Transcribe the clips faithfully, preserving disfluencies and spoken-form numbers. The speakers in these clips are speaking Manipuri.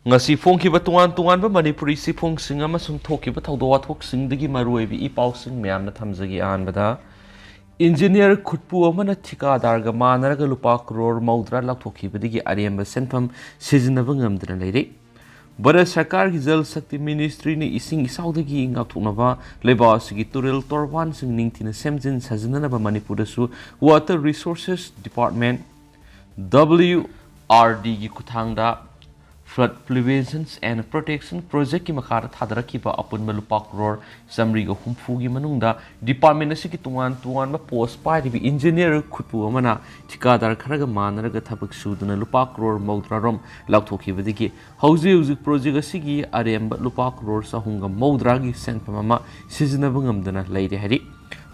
ꯉꯁꯤ ꯐꯣꯡꯈꯤꯕ ꯇꯣꯉꯥꯟ ꯇꯣꯉꯥꯟꯕ ꯃꯅꯤꯄꯨꯔꯤ ꯆꯦꯐꯣꯡꯁꯤꯡ ꯑꯃꯁꯨꯡ ꯊꯣꯛꯈꯤꯕ ꯊꯧꯗꯣꯛ ꯋꯥꯊꯣꯛꯁꯤꯡꯗꯒꯤ ꯃꯔꯨꯑꯣꯏꯕ ꯏ ꯄꯥꯎꯁꯤꯡ ꯃꯌꯥꯝꯅ ꯊꯝꯖꯒꯦ꯫ ꯑꯍꯥꯟꯕꯗ, ꯏꯟꯖꯤꯅꯤꯌꯔ ꯈꯨꯠꯄꯨ ꯑꯃꯅ ꯊꯤꯀꯥꯗꯥꯔꯒ ꯃꯥꯟꯅꯔꯒ ꯂꯨꯄꯥ ꯀ꯭ꯔꯣꯔ ꯃꯧꯗ꯭ꯔꯥ ꯂꯧꯊꯣꯛꯈꯤꯕꯗꯒꯤ ꯑꯔꯦꯝꯕ ꯁꯦꯟꯐꯝ ꯁꯤꯖꯤꯟꯅꯕ ꯉꯝꯗꯅ ꯂꯩꯔꯦ꯫ ꯚꯥꯔꯠ ꯁꯔꯀꯥꯔꯒꯤ ꯖꯜ ꯁꯛꯇꯤ ꯃꯤꯅꯤꯁꯇ꯭ꯔꯤꯅ ꯏꯁꯤꯡ ꯏꯆꯥꯎꯗꯒꯤ ꯉꯥꯛꯊꯣꯛꯅꯕ ꯂꯩꯕꯥꯛ ꯑꯁꯤꯒꯤ ꯇꯨꯔꯦꯜ ꯇꯣꯔꯕꯥꯟꯁꯤꯡ ꯅꯤꯡꯊꯤꯅ ꯁꯦꯝꯖꯤꯟ ꯁꯥꯖꯤꯟꯅꯅꯕ ꯃꯅꯤꯄꯨꯔꯗꯁꯨ Water Resources Department, W R D ꯒꯤ ꯈꯨꯠꯊꯥꯡꯗ Flood Prevention and Protection Project ꯀꯤ ꯃꯈꯥꯗ ꯊꯥꯗꯔꯛꯈꯤꯕ ꯑꯄꯨꯟꯕ ꯂꯨꯄꯥ ꯀ꯭ꯔꯣꯔ ꯆꯥꯃꯔꯤꯒ ꯍꯨꯝꯐꯨꯒꯤ ꯃꯅꯨꯡꯗ department ꯑꯁꯤꯒꯤ ꯇꯣꯉꯥꯟ ꯇꯣꯉꯥꯟꯕ post ꯄꯥꯏꯔꯤꯕ ꯏꯟꯖꯤꯅꯤꯌꯔ ꯈꯨꯠꯄꯨ ꯑꯃꯅ ꯊꯤꯀꯥꯗꯥꯔ ꯈꯔꯒ ꯃꯥꯟꯅꯔꯒ ꯊꯕꯛ ꯁꯨꯗꯨꯅ ꯂꯨꯄꯥ ꯀ꯭ꯔꯣꯔ ꯃꯧꯗ꯭ꯔꯥ ꯔꯣꯝ ꯂꯧꯊꯣꯛꯈꯤꯕꯗꯒꯤ ꯍꯧꯖꯤꯛ ꯍꯧꯖꯤꯛ project ꯑꯁꯤꯒꯤ ꯑꯔꯦꯝꯕ ꯂꯨꯄꯥ ꯀ꯭ꯔꯣꯔ ꯆꯍꯨꯝꯒ ꯃꯧꯗ꯭ꯔꯥꯒꯤ ꯁꯦꯟꯐꯝ ꯑꯃ ꯁꯤꯖꯤꯟꯅꯕ ꯉꯝꯗꯅ ꯂꯩꯔꯦ ꯍꯥꯏꯔꯤ꯫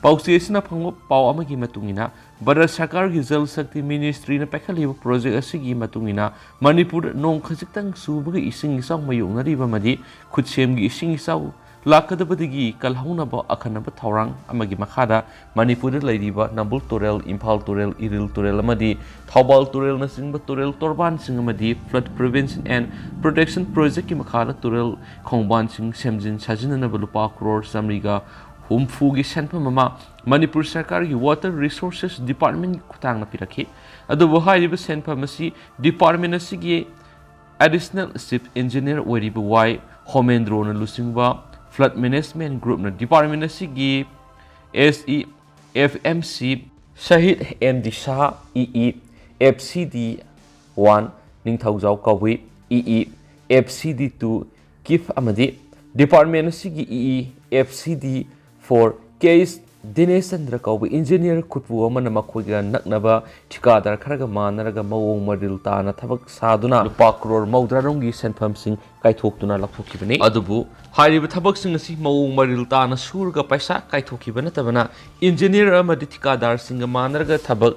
ꯄꯥꯎꯆꯦ ꯑꯁꯤꯅ ꯐꯪꯕ ꯄꯥꯎ ꯑꯃꯒꯤ ꯃꯇꯨꯡ ꯏꯟꯅ, ꯚꯥꯔꯠ ꯁꯔꯀꯥꯔꯒꯤ ꯖꯜ ꯁꯛꯇꯤ ꯃꯤꯅꯤꯁꯇ꯭ꯔꯤꯅ ꯄꯥꯏꯈꯠꯂꯤꯕ project ꯑꯁꯤꯒꯤ ꯃꯇꯨꯡ ꯏꯟꯅ, ꯃꯅꯤꯄꯨꯔꯗ ꯅꯣꯡ ꯈꯖꯤꯛꯇꯪ ꯆꯨꯕꯒ ꯏꯁꯤꯡ ꯏꯆꯥꯎ ꯃꯥꯌꯣꯛꯅꯔꯤꯕ ꯑꯃꯗꯤ ꯈꯨꯠꯁꯦꯝꯒꯤ ꯏꯁꯤꯡ ꯏꯆꯥꯎ ꯂꯥꯛꯀꯗꯕꯗꯒꯤ ꯀꯜꯍꯧꯅꯕ ꯑꯈꯟꯅꯕ ꯊꯧꯔꯥꯡ ꯑꯃꯒꯤ ꯃꯈꯥꯗ ꯃꯅꯤꯄꯨꯔꯗ ꯂꯩꯔꯤꯕ ꯅꯝꯕꯨꯜ ꯇꯨꯔꯦꯜ, ꯏꯝꯐꯥꯜ ꯇꯨꯔꯦꯜ, ꯏꯔꯤꯜ ꯇꯨꯔꯦꯜ ꯑꯃꯗꯤ ꯊꯧꯕꯥꯜ ꯇꯨꯔꯦꯜꯅꯆꯤꯡꯕ ꯇꯨꯔꯦꯜ ꯇꯣꯔꯕꯥꯟꯁꯤꯡ ꯑꯃꯗꯤ Flood Prevention and Protection Project ꯀꯤ ꯃꯈꯥꯗ ꯇꯨꯔꯦꯜ ꯈꯣꯡꯕꯥꯟꯁꯤꯡ ꯁꯦꯝꯖꯤꯟ ꯁꯥꯖꯤꯟꯅꯅꯕ ꯂꯨꯄꯥ ꯀ꯭ꯔꯣꯔ ꯆꯥꯃꯔꯤꯒ ꯍꯨꯝꯐꯨꯒꯤ ꯁꯦꯟꯐꯝ ꯑꯃ ꯃꯅꯤꯄꯨꯔ ꯁꯔꯀꯥꯔꯒꯤ Water Resources Department ꯈꯨꯠꯊꯥꯡꯅ ꯄꯤꯔꯛꯈꯤ꯫ ꯑꯗꯨꯕꯨ ꯍꯥꯏꯔꯤꯕ ꯁꯦꯟꯐꯝ ꯑꯁꯤ department ꯑꯁꯤꯒꯤ Additional Chief Engineer ꯑꯣꯏꯔꯤꯕ ꯋꯥꯏ ꯍꯣꯃꯦꯟꯗ꯭ꯔꯣꯅ ꯂꯨꯆꯤꯡꯕ Flood Management Group ꯅ department ꯑꯁꯤꯒꯤ S E F M C Shahid M D Saha, E E F C D one Ningthoujao Koi, E E F C D two ꯀꯤꯐ ꯑꯃꯗꯤ department ꯑꯁꯤꯒꯤ E E F C D four K S ꯗꯤꯅꯦꯁ ꯆꯟꯗ꯭ꯔ ꯀꯧꯕ ꯏꯟꯖꯤꯅꯤꯌꯔ ꯈꯨꯠꯄꯨ ꯑꯃꯅ ꯃꯈꯣꯏꯒ ꯅꯛꯅꯕ ꯊꯤꯀꯥꯗꯥꯔ ꯈꯔꯒ ꯃꯥꯟꯅꯔꯒ ꯃꯑꯣꯡ ꯃꯔꯤꯜ ꯇꯥꯅ ꯊꯕꯛ ꯁꯥꯗꯨꯅ ꯂꯨꯄꯥ ꯀ꯭ꯔꯣꯔ ꯃꯧꯗ꯭ꯔꯥ ꯔꯣꯝꯒꯤ ꯁꯦꯟꯐꯝꯁꯤꯡ ꯀꯥꯏꯊꯣꯛꯇꯨꯅ ꯂꯧꯊꯣꯛꯈꯤꯕꯅꯤ꯫ ꯑꯗꯨꯕꯨ ꯍꯥꯏꯔꯤꯕ ꯊꯕꯛꯁꯤꯡ ꯑꯁꯤ ꯃꯑꯣꯡ ꯃꯔꯤꯜ ꯇꯥꯅ ꯁꯨꯔꯒ ꯄꯩꯁꯥ ꯀꯥꯏꯊꯣꯛꯈꯤꯕ ꯅꯠꯇꯕꯅ, ꯏꯟꯖꯤꯅꯤꯌꯔ ꯑꯃꯗꯤ ꯊꯤꯀꯥꯗꯥꯔꯁꯤꯡꯒ ꯃꯥꯟꯅꯔꯒ ꯊꯕꯛ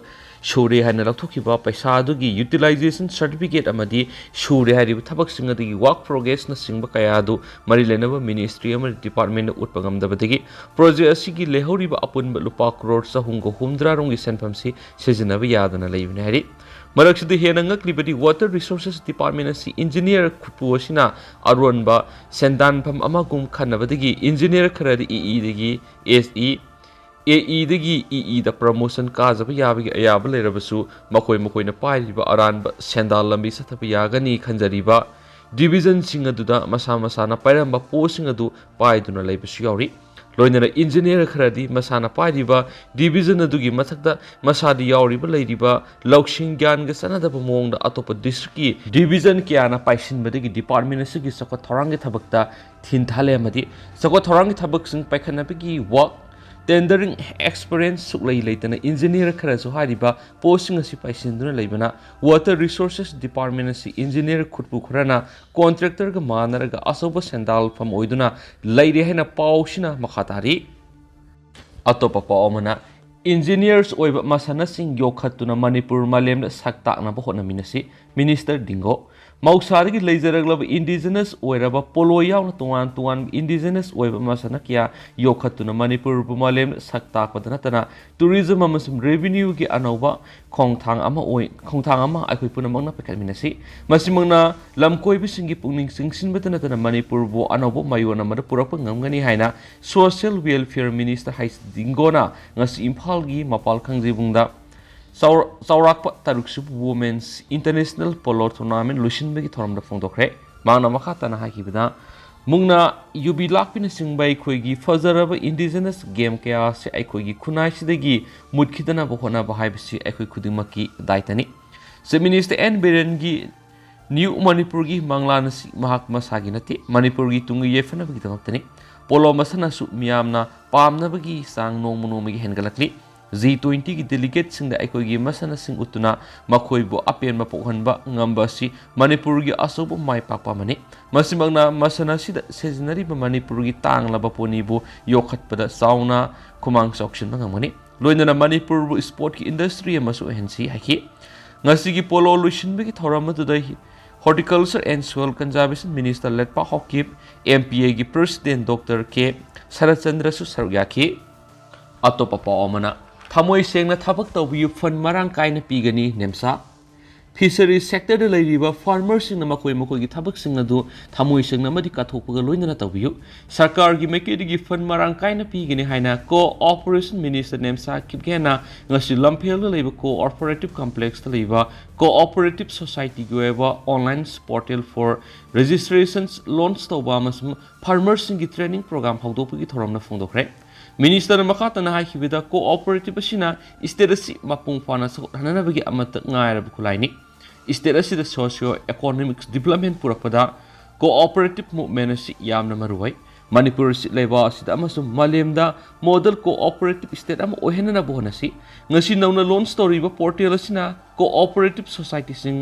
ꯁꯨꯔꯦ ꯍꯥꯏꯅ ꯂꯧꯊꯣꯛꯈꯤꯕ ꯄꯩꯁꯥ ꯑꯗꯨꯒꯤ utilization certificate ꯑꯃꯗꯤ ꯁꯨꯔꯦ ꯍꯥꯏꯔꯤꯕ ꯊꯕꯛꯁꯤꯡ ꯑꯗꯨꯒꯤ work progress ꯅꯆꯤꯡꯕ ꯀꯌꯥ ꯑꯗꯨ ꯃꯔꯤ ꯂꯩꯅꯕ ꯃꯤꯅꯤꯁꯇ꯭ꯔꯤ ꯑꯃꯗꯤ department ꯅ ꯎꯠꯄ ꯉꯝꯗꯕꯗꯒꯤ project ꯑꯁꯤꯒꯤ ꯂꯩꯍꯧꯔꯤꯕ ꯑꯄꯨꯟꯕ ꯂꯨꯄꯥ ꯀ꯭ꯔꯣꯔ ꯆꯍꯨꯝꯒ ꯍꯨꯝꯗ꯭ꯔꯥ ꯔꯣꯝꯒꯤ ꯁꯦꯟꯐꯝꯁꯤ ꯁꯤꯖꯤꯟꯅꯕ ꯌꯥꯗꯅ ꯂꯩꯕꯅꯤ ꯍꯥꯏꯔꯤ꯫ ꯃꯔꯛꯁꯤꯗ ꯍꯦꯟꯅ ꯉꯛꯂꯤꯕꯗꯤ Water Resources Department ꯑꯁꯤ ꯏꯟꯖꯤꯅꯤꯌꯔ ꯈꯨꯠꯄꯨ ꯑꯁꯤꯅ ꯑꯔꯣꯟꯕ ꯁꯦꯟꯗꯥꯟꯐꯝ ꯑꯃꯒꯨꯝ ꯈꯟꯅꯕꯗꯒꯤ ꯏꯟꯖꯤꯅꯤꯌꯔ ꯈꯔꯗꯤ ꯏ ꯏꯗꯒꯤ ꯑꯦꯁ ꯏ, ꯑꯦ ꯏꯗꯒꯤ ꯏ ꯏꯗ ꯄ꯭ꯔꯃꯣꯁꯟ ꯀꯥꯖꯕ ꯌꯥꯕꯒꯤ ꯑꯌꯥꯕ ꯂꯩꯔꯕꯁꯨ ꯃꯈꯣꯏ ꯃꯈꯣꯏꯅ ꯄꯥꯏꯔꯤꯕ ꯑꯔꯥꯟꯕ ꯁꯦꯟꯗꯥꯟ ꯂꯝꯕꯤ ꯆꯠꯊꯕ ꯌꯥꯒꯅꯤ ꯈꯟꯖꯔꯤꯕ ꯗꯤꯕꯤꯖꯟꯁꯤꯡ ꯑꯗꯨꯗ ꯃꯁꯥ ꯃꯁꯥꯅ ꯄꯥꯏꯔꯝꯕ ꯄꯣꯁꯁꯤꯡ ꯑꯗꯨ ꯄꯥꯏꯗꯨꯅ ꯂꯩꯕꯁꯨ ꯌꯥꯎꯔꯤ꯫ ꯂꯣꯏꯅꯅ ꯏꯟꯖꯤꯅꯤꯌꯔ ꯈꯔꯗꯤ ꯃꯁꯥꯅ ꯄꯥꯏꯔꯤꯕ ꯗꯤꯕꯤꯖꯟ ꯑꯗꯨꯒꯤ ꯃꯊꯛꯇ ꯃꯁꯥꯗ ꯌꯥꯎꯔꯤꯕ ꯂꯩꯔꯤꯕ ꯂꯧꯁꯤꯡ ꯒ꯭ꯌꯥꯟꯒ ꯆꯥꯟꯅꯗꯕ ꯃꯑꯣꯡꯗ ꯑꯇꯣꯞꯄ ꯗꯤꯁꯇ꯭ꯔꯤꯛꯀꯤ ꯗꯤꯕꯤꯖꯟ ꯀꯌꯥꯅ ꯄꯥꯏꯁꯤꯟꯕꯗꯒꯤ ꯗꯤꯄꯥꯔꯠꯃꯦꯟ ꯑꯁꯤꯒꯤ ꯆꯥꯎꯈꯠ ꯊꯧꯔꯥꯡꯒꯤ ꯊꯕꯛꯇ ꯊꯤꯟꯊꯜꯂꯦ ꯑꯃꯗꯤ ꯆꯥꯎꯈꯠ ꯊꯧꯔꯥꯡꯒꯤ ꯊꯕꯛꯁꯤꯡ ꯄꯥꯏꯈꯠꯅꯕꯒꯤ ꯋꯥꯛ ꯇꯦꯟꯗꯔꯤꯡ ꯑꯦꯛꯁꯄꯤꯔꯤꯌꯦꯟꯁ ꯁꯨꯛꯂꯩ ꯂꯩꯇꯅ ꯏꯟꯖꯤꯅꯤꯌꯔ ꯈꯔꯁꯨ ꯍꯥꯏꯔꯤꯕ ꯄꯣꯁꯁꯤꯡ ꯑꯁꯤ ꯄꯥꯏꯁꯤꯟꯗꯨꯅ ꯂꯩꯕꯅ Water Resources Department ꯑꯁꯤ ꯏꯟꯖꯤꯅꯤꯌꯔ ꯈꯨꯠꯄꯨ ꯈꯔꯅ ꯀꯣꯟꯇ꯭ꯔꯦꯛꯇꯔꯒ ꯃꯥꯟꯅꯔꯒ ꯑꯆꯧꯕ ꯁꯦꯟꯗꯥꯜꯐꯝ ꯑꯣꯏꯗꯨꯅ ꯂꯩꯔꯦ ꯍꯥꯏꯅ ꯄꯥꯎꯁꯤꯅ ꯃꯈꯥ ꯇꯥꯔꯤ꯫ ꯑꯇꯣꯞꯄ ꯄꯥꯎ ꯑꯃꯅ, ꯏꯟꯖꯤꯅꯤꯌꯔꯁ ꯑꯣꯏꯕ ꯃꯁꯥꯟꯅꯁꯤꯡ ꯌꯣꯛꯈꯠꯇꯨꯅ ꯃꯅꯤꯄꯨꯔ ꯃꯥꯂꯦꯝꯗ ꯁꯛ ꯇꯥꯛꯅꯕ ꯍꯣꯠꯅꯃꯤꯟꯅꯁꯤ, ꯃꯤꯅꯤꯁꯇꯔ ꯗꯤꯡꯒꯣ꯫ ꯃꯍꯧꯁꯥꯗꯒꯤ ꯂꯩꯖꯔꯛꯂꯕ ꯏꯟꯗꯤꯖꯤꯅꯁ ꯑꯣꯏꯔꯕ ꯄꯣꯂꯣ ꯌꯥꯎꯅ ꯇꯣꯉꯥꯟ ꯇꯣꯉꯥꯟꯕ ꯏꯟꯗꯤꯖꯤꯅꯁ ꯑꯣꯏꯕ ꯃꯁꯥꯟꯅ ꯀꯌꯥ ꯌꯣꯛꯈꯠꯇꯨꯅ ꯃꯅꯤꯄꯨꯔꯕꯨ ꯃꯥꯂꯦꯝꯗ ꯁꯛ ꯇꯥꯛꯄꯗ ꯅꯠꯇꯅ ꯇꯨꯔꯤꯖꯝ ꯑꯃꯁꯨꯡ ꯔꯦꯚꯤꯅ꯭ꯌꯨꯒꯤ ꯑꯅꯧꯕ ꯈꯣꯡꯊꯥꯡ ꯑꯃ ꯑꯣꯏ, ꯈꯣꯡꯊꯥꯡ ꯑꯃ ꯑꯩꯈꯣꯏ ꯄꯨꯝꯅꯃꯛꯅ ꯄꯥꯏꯈꯠꯃꯤꯟꯅꯁꯤ꯫ ꯃꯁꯤꯃꯛꯅ ꯂꯝꯀꯣꯏꯕꯁꯤꯡꯒꯤ ꯄꯨꯛꯅꯤꯡ ꯆꯤꯡꯁꯤꯟꯕꯇ ꯅꯠꯇꯅ ꯃꯅꯤꯄꯨꯔꯕꯨ ꯑꯅꯧꯕ ꯃꯌꯣꯟ ꯑꯃꯗ ꯄꯨꯔꯛꯄ ꯉꯝꯒꯅꯤ ꯍꯥꯏꯅ Social Welfare Minister ꯍꯩꯁ ꯗꯤꯡꯒꯣꯅ ꯉꯁꯤ ꯏꯝꯐꯥꯜꯒꯤ ꯃꯄꯥꯜ ꯀꯥꯡꯖꯩꯕꯨꯡꯗ ꯆꯥꯎꯔ-, ꯆꯥꯎꯔꯥꯛꯄ ꯇꯔꯨꯛꯁꯨꯕ Women's International Polo Tournament ꯂꯣꯏꯁꯤꯟꯕꯒꯤ ꯊꯧꯔꯝꯗ ꯐꯣꯡꯗꯣꯛꯈ꯭ꯔꯦ꯫ ꯃꯍꯥꯛꯅ ꯃꯈꯥ ꯇꯥꯅ ꯍꯥꯏꯈꯤꯕꯗ, ꯃꯨꯛꯅꯥ, ꯌꯨꯕꯤ ꯂꯥꯛꯄꯤꯅꯆꯤꯡꯕ ꯑꯩꯈꯣꯏꯒꯤ ꯐꯖꯔꯕ ꯏꯟꯗꯤꯖꯤꯅꯁ ꯒꯦꯝ ꯀꯌꯥ ꯑꯁꯤ ꯑꯩꯈꯣꯏꯒꯤ ꯈꯨꯟꯅꯥꯏꯁꯤꯗꯒꯤ ꯃꯨꯠꯈꯤꯗꯅꯕ ꯍꯣꯠꯅꯕ ꯍꯥꯏꯕꯁꯤ ꯑꯩꯈꯣꯏ ꯈꯨꯗꯤꯡꯃꯛꯀꯤ ꯗꯥꯏꯇꯅꯤ꯫ ꯆꯤꯐ ꯃꯤꯅꯤꯁꯇꯔ ꯑꯦꯟ ꯕꯤꯔꯦꯟꯒꯤ ꯅ꯭ꯌꯨ ꯃꯅꯤꯄꯨꯔꯒꯤ ꯃꯪꯂꯥꯟ ꯑꯁꯤ ꯃꯍꯥꯛ ꯃꯁꯥꯒꯤ ꯅꯠꯇꯦ, ꯃꯅꯤꯄꯨꯔꯒꯤ ꯇꯨꯡꯒꯤ ꯌꯥꯏꯐꯅꯕꯒꯤꯗꯃꯛꯇꯅꯤ꯫ ꯄꯣꯂꯣ ꯃꯁꯥꯟꯅꯁꯨ ꯃꯤꯌꯥꯝꯅ ꯄꯥꯝꯅꯕꯒꯤ ꯆꯥꯡ ꯅꯣꯡꯃ ꯅꯣꯡꯃꯒꯤ ꯍꯦꯟꯒꯠꯂꯛꯂꯤ꯫ ꯖꯤ ꯇ꯭ꯋꯦꯟꯇꯤꯒꯤ ꯗꯦꯂꯤꯒꯦꯠꯁꯤꯡꯗ ꯑꯩꯈꯣꯏꯒꯤ ꯃꯁꯥꯟꯅꯁꯤꯡ ꯎꯠꯇꯨꯅ ꯃꯈꯣꯏꯕꯨ ꯑꯄꯦꯟꯕ ꯄꯣꯛꯍꯟꯕ ꯉꯝꯕ ꯑꯁꯤ ꯃꯅꯤꯄꯨꯔꯒꯤ ꯑꯆꯧꯕ ꯃꯥꯏ ꯄꯥꯛꯄ ꯑꯃꯅꯤ꯫ ꯃꯁꯤꯃꯛꯅ ꯃꯁꯥꯟꯅ ꯑꯁꯤꯗ ꯁꯤꯖꯤꯟꯅꯔꯤꯕ ꯃꯅꯤꯄꯨꯔꯒꯤ ꯇꯥꯡꯂꯕ ꯄꯣꯅꯤꯕꯨ ꯌꯣꯛꯈꯠꯄꯗ ꯆꯥꯎꯅ ꯈꯨꯃꯥꯡ ꯆꯥꯎꯁꯤꯟꯕ ꯉꯝꯒꯅꯤ꯫ ꯂꯣꯏꯅꯅ ꯃꯅꯤꯄꯨꯔꯕꯨ ꯏꯁꯄꯣꯔꯠꯀꯤ ꯏꯟꯗꯁꯇ꯭ꯔꯤ ꯑꯃꯁꯨ ꯑꯣꯏꯍꯟꯁꯤ ꯍꯥꯏꯈꯤ꯫ ꯉꯁꯤꯒꯤ ꯄꯣꯂꯣ ꯂꯣꯏꯁꯤꯟꯕꯒꯤ ꯊꯧꯔꯝ ꯑꯗꯨꯗ Horticulture and Soil Conservation Minister Letpa Haokip, M P ꯑꯦꯒꯤ ꯄ꯭ꯔꯦꯁꯤꯗꯦꯟ ꯗꯣꯛꯇꯔ ꯀꯦ ꯁꯔꯠꯆꯟꯗ꯭ꯔꯁꯨ ꯁꯔꯨꯛ ꯌꯥꯈꯤ꯫ ꯑꯇꯣꯞꯄ ꯄꯥꯎ ꯑꯃꯅ, ꯊꯃꯣꯏ ꯁꯦꯡꯅ ꯊꯕꯛ ꯇꯧꯕꯤꯌꯨ, ꯐꯟ ꯃꯔꯥꯡ ꯀꯥꯏꯅ ꯄꯤꯒꯅꯤ, ꯅꯦꯝꯁꯥ꯫ Fisheries sectorꯗ ꯂꯩꯔꯤꯕ farmerꯁꯤꯡꯅ ꯃꯈꯣꯏ ꯃꯈꯣꯏꯒꯤ ꯊꯕꯛꯁꯤꯡ ꯑꯗꯨ ꯊꯃꯣꯏ ꯁꯦꯡꯅ ꯑꯃꯗꯤ ꯀꯠꯊꯣꯛꯄꯒ ꯂꯣꯏꯅꯅ ꯇꯧꯕꯤꯌꯨ꯫ ꯁꯔꯀꯥꯔꯒꯤ ꯃꯥꯏꯀꯩꯗꯒꯤ fund ꯃꯔꯥꯡ ꯀꯥꯏꯅ ꯄꯤꯒꯅꯤ ꯍꯥꯏꯅ Co-operation Minister ꯅꯦꯝꯁꯥ ꯀꯤꯞꯒꯦꯅ ꯉꯁꯤ ꯂꯝꯐꯦꯜꯗ ꯂꯩꯕ Co-operative Complexꯇ ꯂꯩꯕ Co-operative Societyꯒꯤ ꯑꯣꯏꯕ online portal for registrations launch ꯇꯧꯕ ꯑꯃꯁꯨꯡ farmerꯁꯤꯡꯒꯤ training program ꯍꯧꯗꯣꯛꯄꯒꯤ ꯊꯧꯔꯝꯅ ꯐꯣꯡꯗꯣꯛꯈ꯭ꯔꯦ꯫ Ministerꯅ ꯃꯈꯥ ꯇꯥꯅ ꯍꯥꯏꯈꯤꯕꯗ, Co-operative ꯑꯁꯤꯅ state ꯑꯁꯤ ꯃꯄꯨꯡ ꯐꯥꯅ ꯆꯥꯎꯈꯠꯍꯟꯅꯕꯒꯤ ꯑꯃꯠꯇ ꯉꯥꯏꯔꯕ ꯈꯨꯠꯂꯥꯏꯅꯤ꯫ State ꯑꯁꯤꯗ socio economic development ꯄꯨꯔꯛꯄꯗ Co-operative movement ꯑꯁꯤ ꯌꯥꯝꯅ ꯃꯔꯨꯑꯣꯏ꯫ ꯃꯅꯤꯄꯨꯔ ꯑꯁꯤ ꯂꯩꯕꯥꯛ ꯑꯁꯤꯗ ꯑꯃꯁꯨꯡ ꯃꯥꯂꯦꯝꯗ model Co-operative state ꯑꯃ ꯑꯣꯏꯍꯟꯅꯅꯕ ꯍꯣꯠꯅꯁꯤ꯫ ꯉꯁꯤ ꯅꯧꯅ launch ꯇꯧꯔꯤꯕ portal ꯑꯁꯤꯅ Co-operative Societyꯁꯤꯡ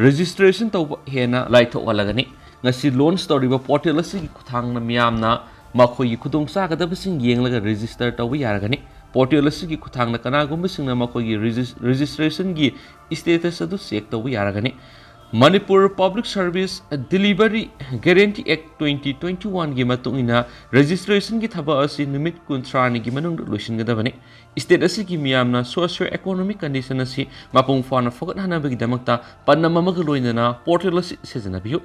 registration ꯇꯧꯕ ꯍꯦꯟꯅ ꯂꯥꯏꯊꯣꯛꯍꯜꯂꯒꯅꯤ꯫ ꯉꯁꯤ launch ꯇꯧꯔꯤꯕ portal ꯑꯁꯤꯒꯤ ꯈꯨꯠꯊꯥꯡꯅ ꯃꯤꯌꯥꯝꯅ ꯃꯈꯣꯏꯒꯤ ꯈꯨꯗꯣꯡꯆꯥꯒꯗꯕꯁꯤꯡ ꯌꯦꯡꯂꯒ register ꯇꯧꯕ ꯌꯥꯔꯒꯅꯤ꯫ Portal ꯑꯁꯤꯒꯤ ꯈꯨꯠꯊꯥꯡꯗ ꯀꯅꯥꯒꯨꯝꯕꯁꯤꯡꯅ ꯃꯈꯣꯏꯒꯤ regis-, registrationꯒꯤ status ꯑꯗꯨ check ꯇꯧꯕ ꯌꯥꯔꯒꯅꯤ꯫ Manipur Public Service Delivery Guarantee Act twenty twenty-oneꯒꯤ ꯃꯇꯨꯡ ꯏꯟꯅ registrationꯒꯤ ꯊꯕꯛ ꯑꯁꯤ ꯅꯨꯃꯤꯠ ꯀꯨꯟꯊ꯭ꯔꯥꯅꯤꯒꯤ ꯃꯅꯨꯡꯗ ꯂꯣꯏꯁꯤꯟꯒꯗꯕꯅꯤ꯫ State ꯑꯁꯤꯒꯤ ꯃꯤꯌꯥꯝꯅ socio economic condition ꯑꯁꯤ ꯃꯄꯨꯡ ꯐꯥꯅ ꯐꯒꯠꯍꯟꯅꯕꯒꯤꯗꯃꯛꯇ ꯄꯥꯟꯗꯝ ꯑꯃꯒ ꯂꯣꯏꯅꯅ portal ꯑꯁꯤ ꯁꯤꯖꯤꯟꯅꯕꯤꯌꯨ꯫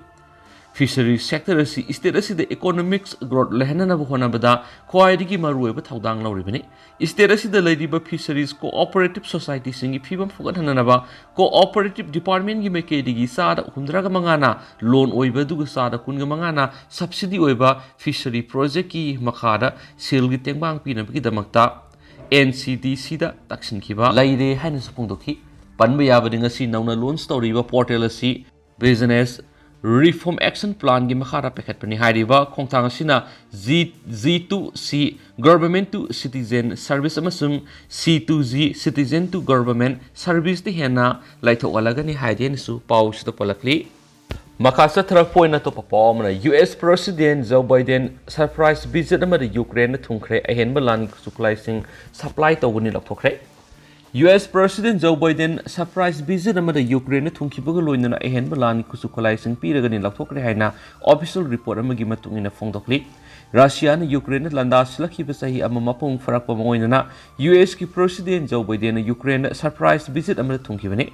Fisheries sector ꯑꯁꯤ state ꯑꯁꯤꯗ economics growth ꯂꯩꯍꯟꯅꯕ ꯍꯣꯠꯅꯕꯗ ꯈ꯭ꯋꯥꯏꯗꯒꯤ ꯃꯔꯨꯑꯣꯏꯕ ꯊꯧꯗꯥꯡ ꯂꯧꯔꯤꯕꯅꯤ꯫ State ꯑꯁꯤꯗ ꯂꯩꯔꯤꯕ Fisheries Co-operative Societyꯁꯤꯡꯒꯤ ꯐꯤꯕꯝ ꯐꯒꯠꯍꯟꯅꯅꯕ Co-operative Departmentꯀꯤ ꯃꯥꯏꯀꯩꯗꯒꯤ ꯆꯥꯗ ꯍꯨꯝꯗ꯭ꯔꯥꯒ ꯃꯉꯥꯅ loan ꯑꯣꯏꯕ ꯑꯗꯨꯒ ꯆꯥꯗ ꯀꯨꯟꯒ ꯃꯉꯥꯅ subsidy ꯑꯣꯏꯕ fishery projectꯁꯤꯡꯒꯤ ꯃꯈꯥꯗ ꯁꯦꯜꯒꯤ ꯇꯦꯡꯕꯥꯡ ꯄꯤꯅꯕꯒꯤꯗꯃꯛꯇ NCDCꯗ ꯇꯛꯁꯤꯟꯈꯤꯕ ꯂꯩꯔꯦ ꯍꯥꯏꯅꯁꯨ ꯐꯣꯡꯗꯣꯛꯈꯤ꯫ ꯄꯟꯕ ꯌꯥꯕꯗꯤ, ꯉꯁꯤ ꯅꯧꯅ launch ꯇꯧꯔꯤꯕ portal ꯑꯁꯤ Business Reform Action Planꯒꯤ ꯃꯈꯥꯗ ꯄꯥꯏꯈꯠꯄꯅꯤ꯫ ꯍꯥꯏꯔꯤꯕ ꯈꯣꯡꯊꯥꯡ ꯑꯁꯤꯅ G, G to C, Government to Citizen Service ꯑꯃꯁꯨꯡ C to G, Citizen to Government Serviceꯇ ꯍꯦꯟꯅ ꯂꯥꯏꯊꯣꯛꯍꯜꯂꯒꯅꯤ ꯍꯥꯏꯗꯦꯅꯁꯨ ꯄꯥꯎꯁꯤꯗ ꯄꯜꯂꯛꯂꯤ꯫ ꯃꯈꯥ ꯆꯠꯊꯔꯛꯄ ꯑꯣꯏꯅ ꯑꯇꯣꯞꯄ ꯄꯥꯎ ꯑꯃꯅ, US President Joe Biden surprise visit ꯑꯃꯗ Ukraineꯗ ꯊꯨꯡꯈ꯭ꯔꯦ, ꯑꯍꯦꯟꯕ ꯂꯥꯟꯒꯤ ꯈꯨꯠꯁꯨ ꯈꯨꯠꯂꯥꯏꯁꯤꯡ supply ꯇꯧꯒꯅꯤ ꯂꯥꯎꯊꯣꯛꯈ꯭ꯔꯦ꯫ US President Joe Biden surprise visit ꯑꯃꯗ Ukraineꯗ ꯊꯨꯡꯈꯤꯕꯒ ꯂꯣꯏꯅꯅ ꯑꯍꯦꯟꯕ ꯂꯥꯟꯒꯤ ꯈꯨꯠꯁꯨ ꯈꯨꯠꯂꯥꯏꯁꯤꯡ ꯄꯤꯔꯒꯅꯤ ꯂꯥꯎꯊꯣꯛꯈ꯭ꯔꯦ ꯍꯥꯏꯅ official report ꯑꯃꯒꯤ ꯃꯇꯨꯡ ꯏꯟꯅ ꯐꯣꯡꯗꯣꯛꯂꯤ꯫ ꯔꯁꯤꯌꯥꯅ Ukraineꯗ ꯂꯥꯟꯗꯥ ꯁꯤꯜꯂꯛꯈꯤꯕ ꯆꯍꯤ ꯑꯃ ꯃꯄꯨꯡ ꯐꯥꯔꯛꯄ ꯃꯑꯣꯡ ꯑꯣꯏꯅꯅ USꯀꯤ President Joe Bidenꯅ Ukraineꯗ surprise visit ꯑꯃꯗ ꯊꯨꯡꯈꯤꯕꯅꯤ꯫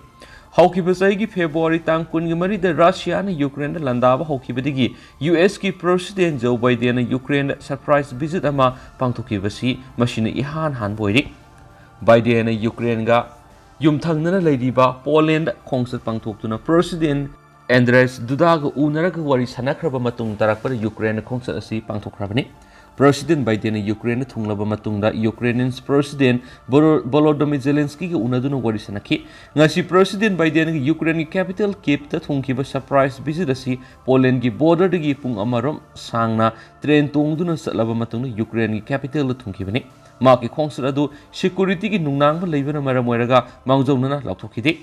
ꯍꯧꯈꯤꯕ ꯆꯍꯤꯒꯤ ꯐꯦꯕ꯭ꯔꯨꯋꯥꯔꯤ ꯇꯥꯡ ꯀꯨꯟꯒ ꯃꯔꯤꯗ ꯔꯁꯤꯌꯥꯅ ꯌꯨꯀ꯭ꯔꯦꯟꯗ ꯂꯥꯟꯗꯥꯕ ꯍꯧꯈꯤꯕꯗꯒꯤ ꯌꯨ ꯑꯦꯁꯀꯤ ꯄ꯭ꯔꯦꯁꯤꯗꯦꯟ ꯖꯣ ꯕꯥꯏꯗꯦꯟꯅ ꯌꯨꯀ꯭ꯔꯦꯟꯗ ꯁꯔꯄ꯭ꯔꯥꯏꯖ ꯚꯤꯖꯤꯠ ꯑꯃ ꯄꯥꯡꯊꯣꯛꯈꯤꯕꯁꯤ ꯃꯁꯤꯅ ꯏꯍꯥꯟ ꯍꯥꯟꯕ ꯑꯣꯏꯔꯤ꯫ ꯕꯥꯏꯗꯦꯟꯅ ꯌꯨꯀ꯭ꯔꯦꯟꯒ ꯌꯨꯝꯊꯪꯅꯅ ꯂꯩꯔꯤꯕ ꯄꯣꯂꯦꯟꯗ ꯈꯣꯡꯆꯠ ꯄꯥꯡꯊꯣꯛꯇꯨꯅ ꯄ꯭ꯔꯦꯁꯤꯗꯦꯟ ꯑꯦꯟꯗ꯭ꯔꯦꯁ ꯗꯨꯗꯥꯒ ꯎꯅꯔꯒ ꯋꯥꯔꯤ ꯁꯥꯟꯅꯈ꯭ꯔꯕ ꯃꯇꯨꯡ ꯇꯥꯔꯛꯄꯗ ꯌꯨꯀ꯭ꯔꯦꯟꯗ ꯈꯣꯡꯆꯠ ꯑꯁꯤ ꯄꯥꯡꯊꯣꯛꯈ꯭ꯔꯕꯅꯤ꯫ ꯄ꯭ꯔꯦꯁꯤꯗꯦꯟ ꯕꯥꯏꯗꯦꯟꯅ ꯌꯨꯀ꯭ꯔꯦꯟꯗ ꯊꯨꯡꯂꯕ ꯃꯇꯨꯡꯗ ꯌꯨꯀ꯭ꯔꯦꯅꯤꯌꯟ ꯄ꯭ꯔꯦꯁꯤꯗꯦꯟ ꯕꯣꯂꯣ-, ꯕꯣꯂꯣꯗꯣꯃꯤꯔ ꯖꯦꯂꯦꯟꯁꯀꯤꯒ ꯎꯅꯗꯨꯅ ꯋꯥꯔꯤ ꯁꯥꯟꯅꯈꯤ꯫ ꯉꯁꯤ ꯄ꯭ꯔꯦꯁꯤꯗꯦꯟ ꯕꯥꯏꯗꯦꯟꯒꯤ ꯌꯨꯀ꯭ꯔꯦꯟꯒꯤ ꯀꯦꯄꯤꯇꯦꯜ ꯀꯤꯞꯇ ꯊꯨꯡꯈꯤꯕ ꯁꯔꯄ꯭ꯔꯥꯏꯖ ꯚꯤꯖꯤꯠ ꯑꯁꯤ ꯄꯣꯂꯦꯟꯒꯤ ꯕꯣꯔꯗꯔꯗꯒꯤ ꯄꯨꯡ ꯑꯃꯔꯣꯝ ꯁꯥꯡꯅ ꯇ꯭ꯔꯦꯟ ꯇꯣꯡꯗꯨꯅ ꯆꯠꯂꯕ ꯃꯇꯨꯡꯗ ꯌꯨꯀ꯭ꯔꯦꯟꯒꯤ ꯀꯦꯄꯤꯇꯦꯜꯗ ꯊꯨꯡꯈꯤꯕꯅꯤ꯫ ꯃꯍꯥꯛꯀꯤ ꯈꯣꯡꯆꯠ ꯑꯗꯨ ꯁꯦꯀ꯭ꯌꯨꯔꯤꯇꯤꯒꯤ ꯅꯨꯡꯅꯥꯡꯕ ꯂꯩꯕꯅ ꯃꯔꯝ ꯑꯣꯏꯔꯒ ꯃꯥꯡꯖꯧꯅꯅ ꯂꯥꯎꯊꯣꯛꯈꯤꯗꯦ꯫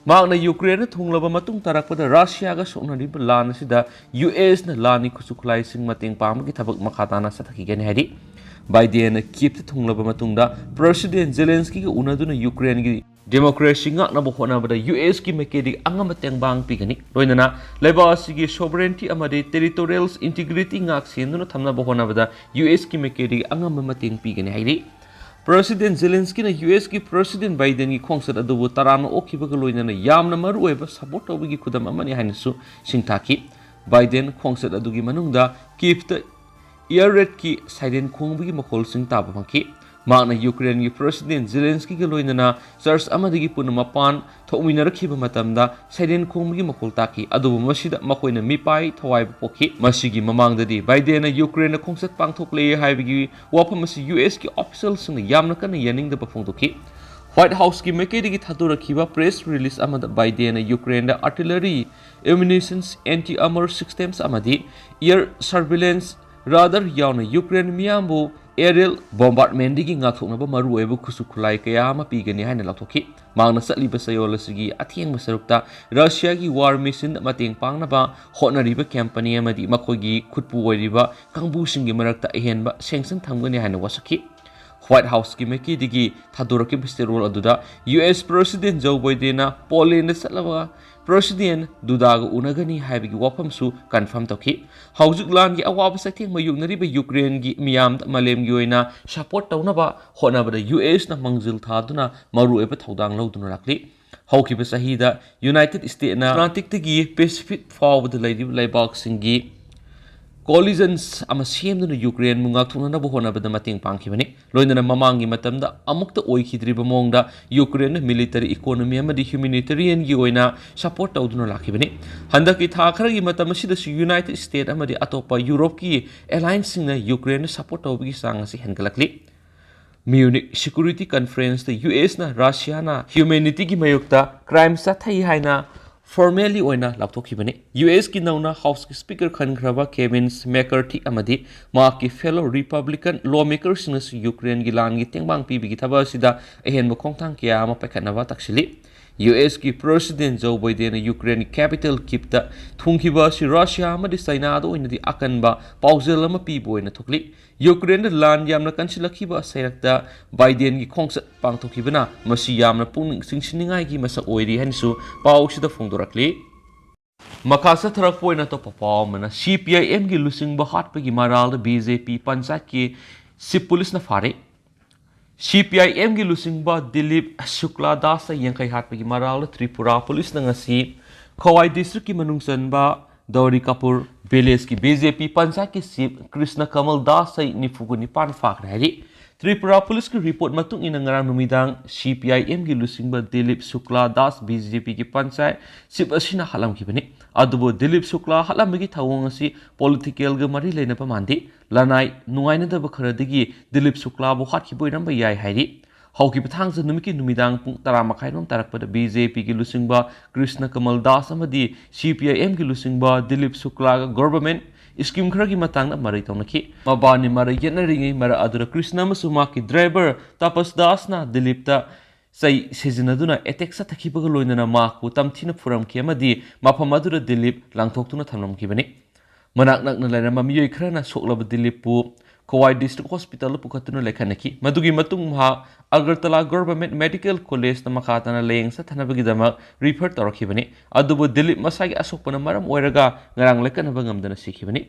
ꯃꯍꯥꯛꯅ ꯌꯨꯀ꯭ꯔꯦꯟꯗ ꯊꯨꯡꯂꯕ ꯃꯇꯨꯡ ꯇꯥꯔꯛꯄꯗ ꯔꯁꯤꯌꯥꯒ ꯁꯣꯛꯅꯔꯤꯕ ꯂꯥꯟ ꯑꯁꯤꯗ ꯌꯨ ꯑꯦꯁꯅ ꯂꯥꯟꯒꯤ ꯈꯨꯠꯁꯨ ꯈꯨꯠꯂꯥꯏꯁꯤꯡ ꯃꯇꯦꯡ ꯄꯥꯡꯕꯒꯤ ꯊꯕꯛ ꯃꯈꯥ ꯇꯥꯅ ꯆꯠꯊꯈꯤꯒꯅꯤ ꯍꯥꯏꯔꯤ꯫ ꯕꯥꯏꯗꯦꯟꯅ ꯀꯤꯞꯇ ꯊꯨꯡꯂꯕ ꯃꯇꯨꯡꯗ ꯄ꯭ꯔꯦꯁꯤꯗꯦꯟ ꯖꯦꯂꯦꯟꯁꯀꯤꯒ ꯎꯅꯗꯨꯅ ꯌꯨꯀ꯭ꯔꯦꯟꯒꯤ ꯗꯦꯃꯣꯀ꯭ꯔꯦꯁꯤ ꯉꯥꯛꯅꯕ ꯍꯣꯠꯅꯕꯗ ꯌꯨ ꯑꯦꯁꯀꯤ ꯃꯥꯏꯀꯩꯗꯒꯤ ꯑꯉꯝꯕ ꯇꯦꯡꯕꯥꯡ ꯄꯤꯒꯅꯤ꯫ ꯂꯣꯏꯅꯅ ꯂꯩꯕꯥꯛ ꯑꯁꯤꯒꯤ ꯁꯣꯚꯔꯦꯟꯇꯤ ꯑꯃꯗꯤ ꯇꯦꯔꯤꯇꯣꯔꯤꯌꯦꯜ ꯏꯟꯇꯤꯒ꯭ꯔꯤꯇꯤ ꯉꯥꯛ ꯁꯦꯟꯗꯨꯅ ꯊꯝꯅꯕ ꯍꯣꯠꯅꯕꯗ ꯌꯨ ꯑꯦꯁꯀꯤ ꯃꯥꯏꯀꯩꯗꯒꯤ ꯑꯉꯝꯕ ꯃꯇꯦꯡ ꯄꯤꯒꯅꯤ ꯍꯥꯏꯔꯤ꯫ ꯄ꯭ꯔꯦꯁꯤꯗꯦꯟ ꯖꯦꯂꯦꯟꯁꯀꯤꯅ ꯌꯨ ꯑꯦꯁꯀꯤ ꯄ꯭ꯔꯦꯁꯤꯗꯦꯟ ꯕꯥꯏꯗꯦꯟꯒꯤ ꯈꯣꯡꯆꯠ ꯑꯗꯨꯕꯨ ꯇꯔꯥꯝꯅ ꯑꯣꯛꯈꯤꯕꯒ ꯂꯣꯏꯅꯅ ꯌꯥꯝꯅ ꯃꯔꯨꯑꯣꯏꯕ ꯁꯄꯣꯔꯠ ꯇꯧꯕꯒꯤ ꯈꯨꯗꯝ ꯑꯃꯅꯤ ꯍꯥꯏꯅꯁꯨ ꯁꯤꯡꯊꯥꯈꯤ꯫ ꯕꯥꯏꯗꯦꯟ ꯈꯣꯡꯆꯠ ꯑꯗꯨꯒꯤ ꯃꯅꯨꯡꯗ ꯀꯤꯞꯇ ꯏꯌꯔ ꯔꯦꯗꯀꯤ ꯁꯥꯏꯔꯦꯟ ꯈꯣꯡꯕꯒꯤ ꯃꯈꯣꯜꯁꯤꯡ ꯇꯥꯕ ꯐꯪꯈꯤ꯫ ꯃꯍꯥꯛꯅ ꯌꯨꯀ꯭ꯔꯦꯟꯒꯤ ꯄ꯭ꯔꯦꯁꯤꯗꯦꯟ ꯖꯦꯂꯦꯟꯁꯀꯤꯒ ꯂꯣꯏꯅꯅ ꯆꯔꯆ ꯑꯃꯗꯒꯤ ꯄꯨꯟꯅ ꯃꯄꯥꯟ ꯊꯣꯛꯃꯤꯟꯅꯔꯛꯈꯤꯕ ꯃꯇꯝꯗ ꯁꯥꯏꯔꯦꯟ ꯈꯣꯡꯕꯒꯤ ꯃꯈꯣꯜ ꯇꯥꯈꯤ, ꯑꯗꯨꯕꯨ ꯃꯁꯤꯗ ꯃꯈꯣꯏꯅ ꯃꯤꯄꯥꯏ ꯊꯋꯥꯏꯕ ꯄꯣꯛꯈꯤ꯫ ꯃꯁꯤꯒꯤ ꯃꯃꯥꯡꯗꯗꯤ ꯕꯥꯏꯗꯦꯟꯅ ꯌꯨꯀ꯭ꯔꯦꯟꯗ ꯈꯣꯡꯆꯠ ꯄꯥꯡꯊꯣꯛꯂꯦ ꯍꯥꯏꯕꯒꯤ ꯋꯥꯐꯝ ꯑꯁꯤ ꯌꯨ ꯑꯦꯁꯀꯤ ꯑꯣꯐꯤꯁꯤꯌꯦꯜꯁꯤꯡꯅ ꯌꯥꯝꯅ ꯀꯟꯅ ꯌꯥꯅꯤꯡꯗꯕ ꯐꯣꯡꯗꯣꯛꯈꯤ꯫ ꯋꯥꯏꯠ ꯍꯥꯎꯁꯀꯤ ꯃꯥꯏꯀꯩꯗꯒꯤ ꯊꯥꯗꯣꯔꯛꯈꯤꯕ ꯄ꯭ꯔꯦꯁ ꯔꯤꯂꯤꯖ ꯑꯃꯗ ꯕꯥꯏꯗꯦꯟꯅ ꯌꯨꯀ꯭ꯔꯦꯟꯗ ꯑꯥꯔꯇꯤꯂꯔꯤ, ꯑꯦꯃꯨꯅꯤꯁꯟꯁ, ꯑꯦꯟꯇꯤ ꯑꯥꯔꯃꯔ ꯁꯤꯁꯇꯦꯝꯁ ꯑꯃꯗꯤ ꯏꯌꯔ ꯁꯔꯚꯤꯂꯦꯟꯁ ꯔꯥꯗꯥꯔ ꯌꯥꯎꯅ ꯌꯨꯀ꯭ꯔꯦꯟ ꯃꯤꯌꯥꯝꯕꯨ ꯑꯦꯔꯤꯌꯦꯜ ꯕꯣꯝꯕꯥꯔꯗꯃꯦꯟꯗꯒꯤ ꯉꯥꯛꯊꯣꯛꯅꯕ ꯃꯔꯨꯑꯣꯏꯕ ꯈꯨꯠꯁꯨ ꯈꯨꯠꯂꯥꯏ ꯀꯌꯥ ꯑꯃ ꯄꯤꯒꯅꯤ ꯍꯥꯏꯅ ꯂꯥꯎꯊꯣꯛꯈꯤ꯫ ꯃꯍꯥꯛꯅ ꯆꯠꯂꯤꯕ ꯆꯌꯣꯜ ꯑꯁꯤꯒꯤ ꯑꯊꯦꯡꯕ ꯁꯔꯨꯛꯇ ꯔꯁꯤꯌꯥꯒꯤ ꯋꯥꯔ ꯃꯦꯁꯤꯟꯗ ꯃꯇꯦꯡ ꯄꯥꯡꯅꯕ ꯍꯣꯠꯅꯔꯤꯕ ꯀꯝꯄꯅꯤ ꯑꯃꯗꯤ ꯃꯈꯣꯏꯒꯤ ꯈꯨꯠꯄꯨ ꯑꯣꯏꯔꯤꯕ ꯀꯥꯡꯕꯨꯁꯤꯡꯒꯤ ꯃꯔꯛꯇ ꯑꯍꯦꯟꯕ ꯁꯦꯡꯁꯟ ꯊꯝꯒꯅꯤ ꯍꯥꯏꯅ ꯋꯥꯁꯛꯈꯤ꯫ ꯋꯥꯏꯠ ꯍꯥꯎꯁꯀꯤ ꯃꯥꯏꯀꯩꯗꯒꯤ ꯊꯥꯗꯣꯔꯛꯈꯤꯕ ꯆꯦꯔꯣꯜ ꯑꯗꯨꯗ ꯌꯨ ꯑꯦꯁ ꯄ꯭ꯔꯦꯁꯤꯗꯦꯟ ꯖꯣ ꯕꯥꯏꯗꯦꯟꯅ ꯄꯣꯂꯦꯟꯗ ꯆꯠꯂꯒ ꯄ꯭ꯔꯦꯁꯤꯗꯦꯟ ꯗꯨꯗꯥꯒ ꯎꯅꯒꯅꯤ ꯍꯥꯏꯕꯒꯤ ꯋꯥꯐꯝꯁꯨ ꯀꯟꯐꯥꯔꯝ ꯇꯧꯈꯤ꯫ ꯍꯧꯖꯤꯛ ꯂꯥꯟꯒꯤ ꯑꯋꯥꯕ ꯆꯩꯊꯦꯡ ꯃꯥꯌꯣꯛꯅꯔꯤꯕ ꯌꯨꯀ꯭ꯔꯦꯟꯒꯤ ꯃꯤꯌꯥꯝꯗ ꯃꯥꯂꯦꯝꯒꯤ ꯑꯣꯏꯅ ꯁꯄꯣꯔꯠ ꯇꯧꯅꯕ ꯍꯣꯠꯅꯕꯗ ꯌꯨ ꯑꯦꯁꯅ ꯃꯥꯡꯖꯤꯜ ꯊꯥꯗꯨꯅ ꯃꯔꯨꯑꯣꯏꯕ ꯊꯧꯗꯥꯡ ꯂꯧꯗꯨꯅ ꯂꯥꯛꯂꯤ꯫ ꯍꯧꯈꯤꯕ ꯆꯍꯤꯗ ꯌꯨꯅꯥꯏꯇꯦꯗ ꯁ꯭ꯇꯦꯠꯅ ꯑꯦꯠꯂꯥꯟꯇꯤꯛꯇꯒꯤ ꯄꯦꯁꯤꯐꯤꯛ ꯐꯥꯎꯕꯗ ꯂꯩꯔꯤꯕ ꯂꯩꯕꯥꯛꯁꯤꯡꯒꯤ ꯀꯣꯂꯤꯖꯟꯁ ꯑꯃ ꯁꯦꯝꯗꯨꯅ ꯌꯨꯀ꯭ꯔꯦꯟꯕꯨ ꯉꯥꯛꯊꯣꯛꯅꯅꯕ ꯍꯣꯠꯅꯕꯗ ꯃꯇꯦꯡ ꯄꯥꯡꯈꯤꯕꯅꯤ꯫ ꯂꯣꯏꯅꯅ ꯃꯃꯥꯡꯒꯤ ꯃꯇꯝꯗ ꯑꯃꯨꯛꯇ ꯑꯣꯏꯈꯤꯗ꯭ꯔꯤꯕ ꯃꯑꯣꯡꯗ ꯌꯨꯀ꯭ꯔꯦꯟꯅ ꯃꯤꯂꯤꯇꯔꯤ, ꯏꯀꯣꯅꯣꯃꯤ ꯑꯃꯗꯤ ꯍ꯭ꯌꯨꯃꯦꯅꯤꯇꯦꯔꯤꯌꯟꯒꯤ ꯑꯣꯏꯅ ꯁꯄꯣꯔꯠ ꯇꯧꯗꯨꯅ ꯂꯥꯛꯈꯤꯕꯅꯤ꯫ ꯍꯟꯗꯛꯀꯤ ꯊꯥ ꯈꯔꯒꯤ ꯃꯇꯝ ꯑꯁꯤꯗꯁꯨ ꯌꯨꯅꯥꯏꯇꯦꯗ ꯁ꯭ꯇꯦꯠ ꯑꯃꯗꯤ ꯑꯇꯣꯞꯄ ꯌꯨꯔꯣꯞꯀꯤ ꯑꯦꯂꯥꯏꯟꯁꯁꯤꯡꯅ ꯌꯨꯀ꯭ꯔꯦꯟꯗ ꯁꯄꯣꯔꯠ ꯇꯧꯕꯒꯤ ꯆꯥꯡ ꯑꯁꯤ ꯍꯦꯟꯒꯠꯂꯛꯂꯤ꯫ ꯃ꯭ꯌꯨꯅꯤꯛ ꯁꯦꯀ꯭ꯌꯨꯔꯤꯇꯤ ꯀꯟꯐꯔꯦꯟꯁꯇ ꯌꯨ ꯑꯦꯁꯅ ꯔꯁꯤꯌꯥꯅ ꯍ꯭ꯌꯨꯃꯦꯅꯤꯇꯤꯒꯤ ꯃꯥꯌꯣꯛꯇ ꯀ꯭ꯔꯥꯏꯝ ꯆꯠꯊꯩ ꯍꯥꯏꯅ ꯐꯣꯔꯃꯦꯜꯂꯤ ꯑꯣꯏꯅ ꯂꯥꯎꯊꯣꯛꯈꯤꯕꯅꯤ꯫ ꯌꯨ ꯑꯦꯁꯀꯤ ꯅꯧꯅ ꯍꯥꯎꯁꯀꯤ ꯁ꯭ꯄꯤꯀꯔ ꯈꯟꯈ꯭ꯔꯕ ꯀꯦꯚꯤꯟ ꯃꯦꯀꯥꯔꯊꯤ ꯑꯃꯗꯤ ꯃꯍꯥꯛꯀꯤ ꯐꯦꯂꯣ ꯔꯤꯄꯕ꯭ꯂꯤꯀꯟ ꯂꯣ ꯃꯦꯀꯔꯁꯤꯡꯅꯁꯨ ꯌꯨꯀ꯭ꯔꯦꯟꯒꯤ ꯂꯥꯟꯒꯤ ꯇꯦꯡꯕꯥꯡ ꯄꯤꯕꯒꯤ ꯊꯕꯛ ꯑꯁꯤꯗ ꯑꯍꯦꯟꯕ ꯈꯣꯡꯊꯥꯡ ꯀꯌꯥ ꯑꯃ ꯄꯥꯏꯈꯠꯅꯕ ꯇꯛꯁꯤꯜꯂꯤ꯫ ꯌꯨ ꯑꯦꯁꯀꯤ ꯄ꯭ꯔꯦꯁꯤꯗꯦꯟ ꯖꯣ ꯕꯥꯏꯗꯦꯟꯅ ꯌꯨꯀ꯭ꯔꯦꯟꯒꯤ ꯀꯦꯄꯤꯇꯦꯜ ꯀꯤꯞꯇ ꯊꯨꯡꯈꯤꯕ ꯑꯁꯤ ꯔꯁꯤꯌꯥ ꯑꯃꯗꯤ ꯆꯥꯏꯅꯥꯗ ꯑꯣꯏꯅꯗꯤ ꯑꯀꯟꯕ ꯄꯥꯎꯖꯦꯜ ꯑꯃ ꯄꯤꯕ ꯑꯣꯏꯅ ꯊꯣꯛꯂꯤ꯫ ꯌꯨꯀ꯭ꯔꯦꯟꯗ ꯂꯥꯟ ꯌꯥꯝꯅ ꯀꯟꯁꯤꯜꯂꯛꯈꯤꯕ ꯁꯩꯔꯛꯇ ꯕꯥꯏꯗꯦꯟꯒꯤ ꯈꯣꯡꯆꯠ ꯄꯥꯡꯊꯣꯛꯈꯤꯕꯅ ꯃꯁꯤ ꯌꯥꯝꯅ ꯄꯨꯛꯅꯤꯡ ꯆꯤꯡꯁꯤꯟꯅꯤꯡꯉꯥꯏꯒꯤ ꯃꯁꯛ ꯑꯣꯏꯔꯤ ꯍꯥꯏꯅꯁꯨ ꯄꯥꯎꯁꯤꯗ ꯐꯣꯡꯗꯣꯔꯛꯂꯤ꯫ ꯃꯈꯥ ꯆꯠꯊꯔꯛꯄ ꯑꯣꯏꯅ ꯑꯇꯣꯞꯄ ꯄꯥꯎ ꯑꯃꯅ, ꯁꯤ ꯄꯤ ꯑꯥꯏ ꯑꯦꯝꯒꯤ ꯂꯨꯆꯤꯡꯕ ꯍꯥꯠꯄꯒꯤ ꯃꯔꯥꯜꯗ ꯕꯤ ꯖꯦ ꯄꯤ ꯄꯟꯆꯥꯌꯠꯀꯤ ꯆꯤꯐ ꯄꯨꯂꯤꯁꯅ ꯐꯥꯔꯦ꯫ ꯁꯤ ꯄꯤ ꯑꯥꯏ ꯑꯦꯝꯒꯤ ꯂꯨꯆꯤꯡꯕ ꯗꯤꯂꯤꯞ ꯁꯨꯀ꯭ꯂꯥ ꯗꯥꯁꯇ ꯌꯦꯡꯈꯩ ꯍꯥꯠꯄꯒꯤ ꯃꯔꯥꯜꯗ ꯇ꯭ꯔꯤꯄꯨꯔꯥ ꯄꯨꯂꯤꯁꯅ ꯉꯁꯤ ꯈꯣꯋꯥꯏ ꯗꯤꯁꯇ꯭ꯔꯤꯛꯀꯤ ꯃꯅꯨꯡ ꯆꯟꯕ ꯗꯧꯔꯤ ꯀꯥꯄꯨꯔ ꯚꯤꯂꯦꯖꯀꯤ ꯕꯤ ꯖꯦ ꯄꯤ ꯄꯟꯆꯥꯌꯠꯀꯤ ꯆꯤꯐ ꯀ꯭ꯔꯤꯁꯅ ꯀꯃꯜ ꯗꯥꯁ ꯆꯍꯤ ꯅꯤꯐꯨꯒ ꯅꯤꯄꯥꯟ ꯐꯥꯈ꯭ꯔꯦ ꯍꯥꯏꯔꯤ꯫ ꯇ꯭ꯔꯤꯄꯨꯔꯥ ꯄꯨꯂꯤꯁꯀꯤ ꯔꯤꯄꯣꯔꯠ ꯃꯇꯨꯡ ꯏꯟꯅ ꯉꯔꯥꯡ ꯅꯨꯃꯤꯗꯥꯡ ꯁꯤ ꯄꯤ ꯑꯥꯏ ꯑꯦꯝꯒꯤ ꯂꯨꯆꯤꯡꯕ ꯗꯤꯂꯤꯞ ꯁꯨꯀ꯭ꯂꯥ ꯗꯥꯁ ꯕꯤ ꯖꯦ ꯄꯤꯒꯤ ꯄꯟꯆꯥꯌꯠ ꯆꯤꯐ ꯑꯁꯤꯅ ꯍꯥꯠꯂꯝꯈꯤꯕꯅꯤ꯫ ꯑꯗꯨꯕꯨ ꯗꯤꯂꯤꯞ ꯁꯨꯀ꯭ꯂꯥ ꯍꯥꯠꯂꯝꯕꯒꯤ ꯊꯧꯑꯣꯡ ꯑꯁꯤ ꯄꯣꯂꯤꯇꯤꯀꯦꯜꯒ ꯃꯔꯤ ꯂꯩꯅꯕ ꯃꯥꯟꯗꯦ꯫ ꯂꯅꯥꯏ ꯅꯨꯡꯉꯥꯏꯅꯗꯕ ꯈꯔꯗꯒꯤ ꯗꯤꯂꯤꯞ ꯁꯨꯀ꯭ꯂꯥꯕꯨ ꯍꯥꯠꯈꯤꯕ ꯑꯣꯏꯔꯝꯕ ꯌꯥꯏ ꯍꯥꯏꯔꯤ꯫ ꯍꯧꯈꯤꯕ ꯊꯥꯡꯖ ꯅꯨꯃꯤꯠꯀꯤ ꯅꯨꯃꯤꯗꯥꯡ ꯄꯨꯡ ꯇꯔꯥ ꯃꯈꯥꯏꯔꯣꯝ ꯇꯥꯔꯛꯄꯗ ꯕꯤ ꯖꯦ ꯄꯤꯒꯤ ꯂꯨꯆꯤꯡꯕ ꯀ꯭ꯔꯤꯁꯅ ꯀꯃꯜ ꯗꯥꯁ ꯑꯃꯗꯤ ꯁꯤ ꯄꯤ ꯑꯥꯏ ꯑꯦꯝꯒꯤ ꯂꯨꯆꯤꯡꯕ ꯗꯤꯂꯤꯞ ꯁꯨꯀ꯭ꯂꯥꯒ ꯒꯣꯚꯔꯟꯃꯦꯟꯠ ꯁ꯭ꯀꯤꯝ ꯈꯔꯒꯤ ꯃꯇꯥꯡꯗ ꯃꯔꯩ ꯇꯧꯅꯈꯤ꯫ ꯃꯕꯥꯅꯤ ꯃꯔꯩ ꯌꯦꯠꯅꯔꯤꯉꯩ ꯃꯔꯛ ꯑꯗꯨꯗ ꯀ꯭ꯔꯤꯁꯅ ꯑꯃꯁꯨꯡ ꯃꯍꯥꯛꯀꯤ ꯗ꯭ꯔꯥꯏꯚꯔ ꯇꯥꯄꯁ ꯗꯥꯁꯅ ꯗꯤꯂꯤꯞꯇ ꯆꯩ ꯁꯤꯖꯤꯟꯅꯗꯨꯅ ꯑꯦꯇꯦꯛ ꯆꯠꯊꯈꯤꯕꯒ ꯂꯣꯏꯅꯅ ꯃꯍꯥꯛꯄꯨ ꯇꯝꯊꯤꯅ ꯐꯨꯔꯝꯈꯤ ꯑꯃꯗꯤ ꯃꯐꯝ ꯑꯗꯨꯗ ꯗꯤꯂꯤꯞ ꯂꯪꯊꯣꯛꯇꯨꯅ ꯊꯝꯂꯝꯈꯤꯕꯅꯤ꯫ ꯃꯅꯥꯛ ꯅꯛꯅ ꯂꯩꯔꯝꯕ ꯃꯤꯑꯣꯏ ꯈꯔꯅ ꯁꯣꯛꯂꯕ ꯗꯤꯂꯤꯞꯄꯨ ꯈꯣꯋꯥꯏ ꯗꯤꯁꯇ꯭ꯔꯤꯛ ꯍꯣꯁꯄꯤꯇꯥꯜꯗ ꯄꯨꯈꯠꯇꯨꯅ ꯂꯩꯈꯠꯅꯈꯤ꯫ ꯃꯗꯨꯒꯤ ꯃꯇꯨꯡ ꯃꯍꯥꯛ ꯑꯒꯔꯇꯂꯥ ꯒꯣꯚꯔꯟꯃꯦꯟꯠ ꯃꯦꯗꯤꯀꯦꯜ ꯀꯣꯂꯦꯖꯇ ꯃꯈꯥ ꯇꯥꯅ ꯂꯥꯌꯦꯡ ꯆꯠꯊꯅꯕꯒꯤꯗꯃꯛ ꯔꯤꯐꯔ ꯇꯧꯔꯛꯈꯤꯕꯅꯤ꯫ ꯑꯗꯨꯕꯨ ꯗꯤꯂꯤꯞ ꯃꯁꯥꯒꯤ ꯑꯁꯣꯛꯄꯅ ꯃꯔꯝ ꯑꯣꯏꯔꯒ ꯉꯔꯥꯡ ꯂꯥꯌꯦꯡꯕ ꯉꯝꯗꯅ ꯁꯤꯈꯤꯕꯅꯤ꯫